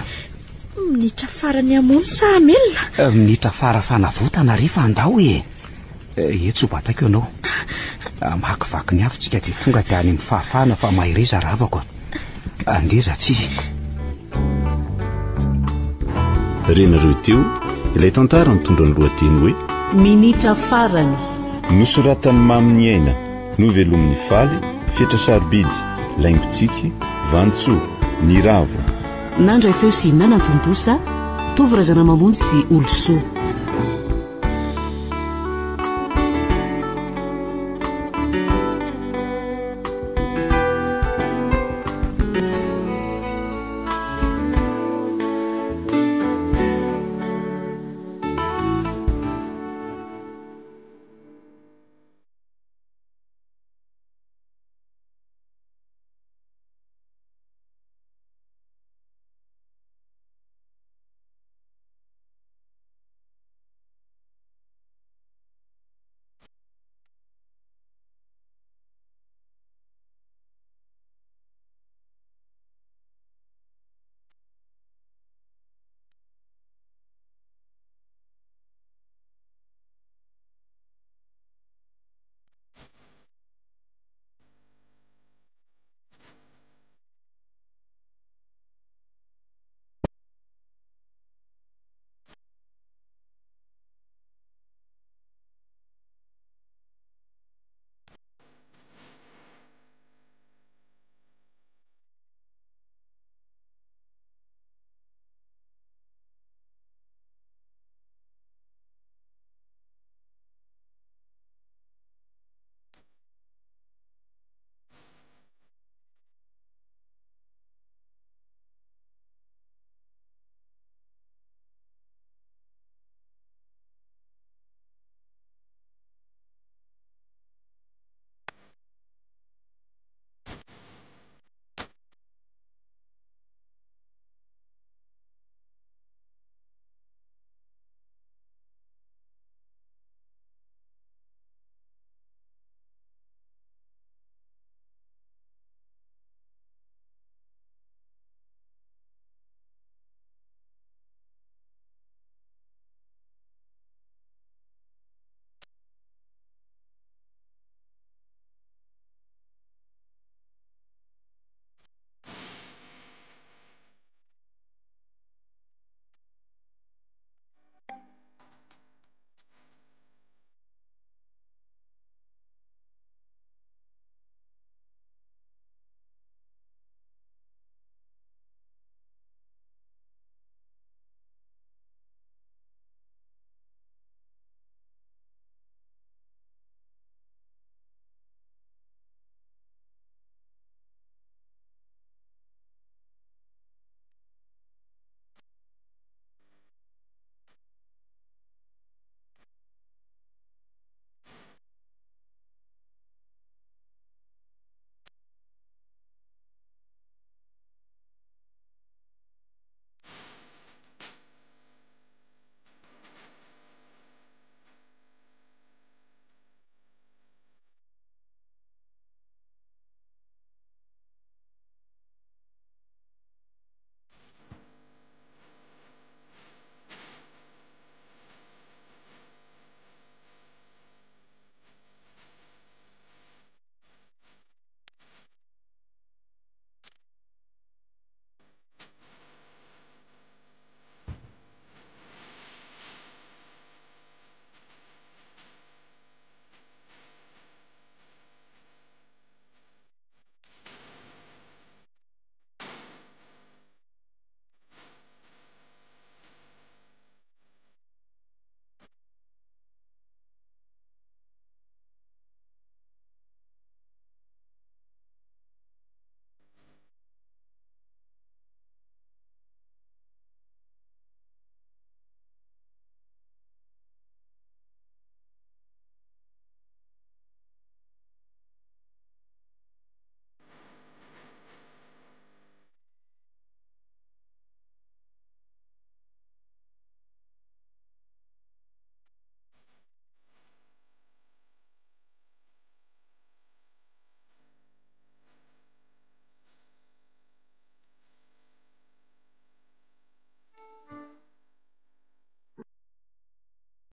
Minitra farany hamono sa hamelona? Ah, minitra fara fanavotana re fa andao e. Etsy ho bataiko ianao. Hamakivaky ny afo tsika dia tonga dia any amin'ny fahafahana fa mahereza rahavako a. Andeha za tsy. Renareo teo ilay tantara mitondra ny lohateny hoe Minitra farany. Nosoratan'i Mamy Niaina, novelomin'i Faly, Fetra Sarobidy, Laingotsiky, Vantsoa, Niravo. Nandray feo sy nanatontosa, Tovo Razanamamonjy sy Olosoa.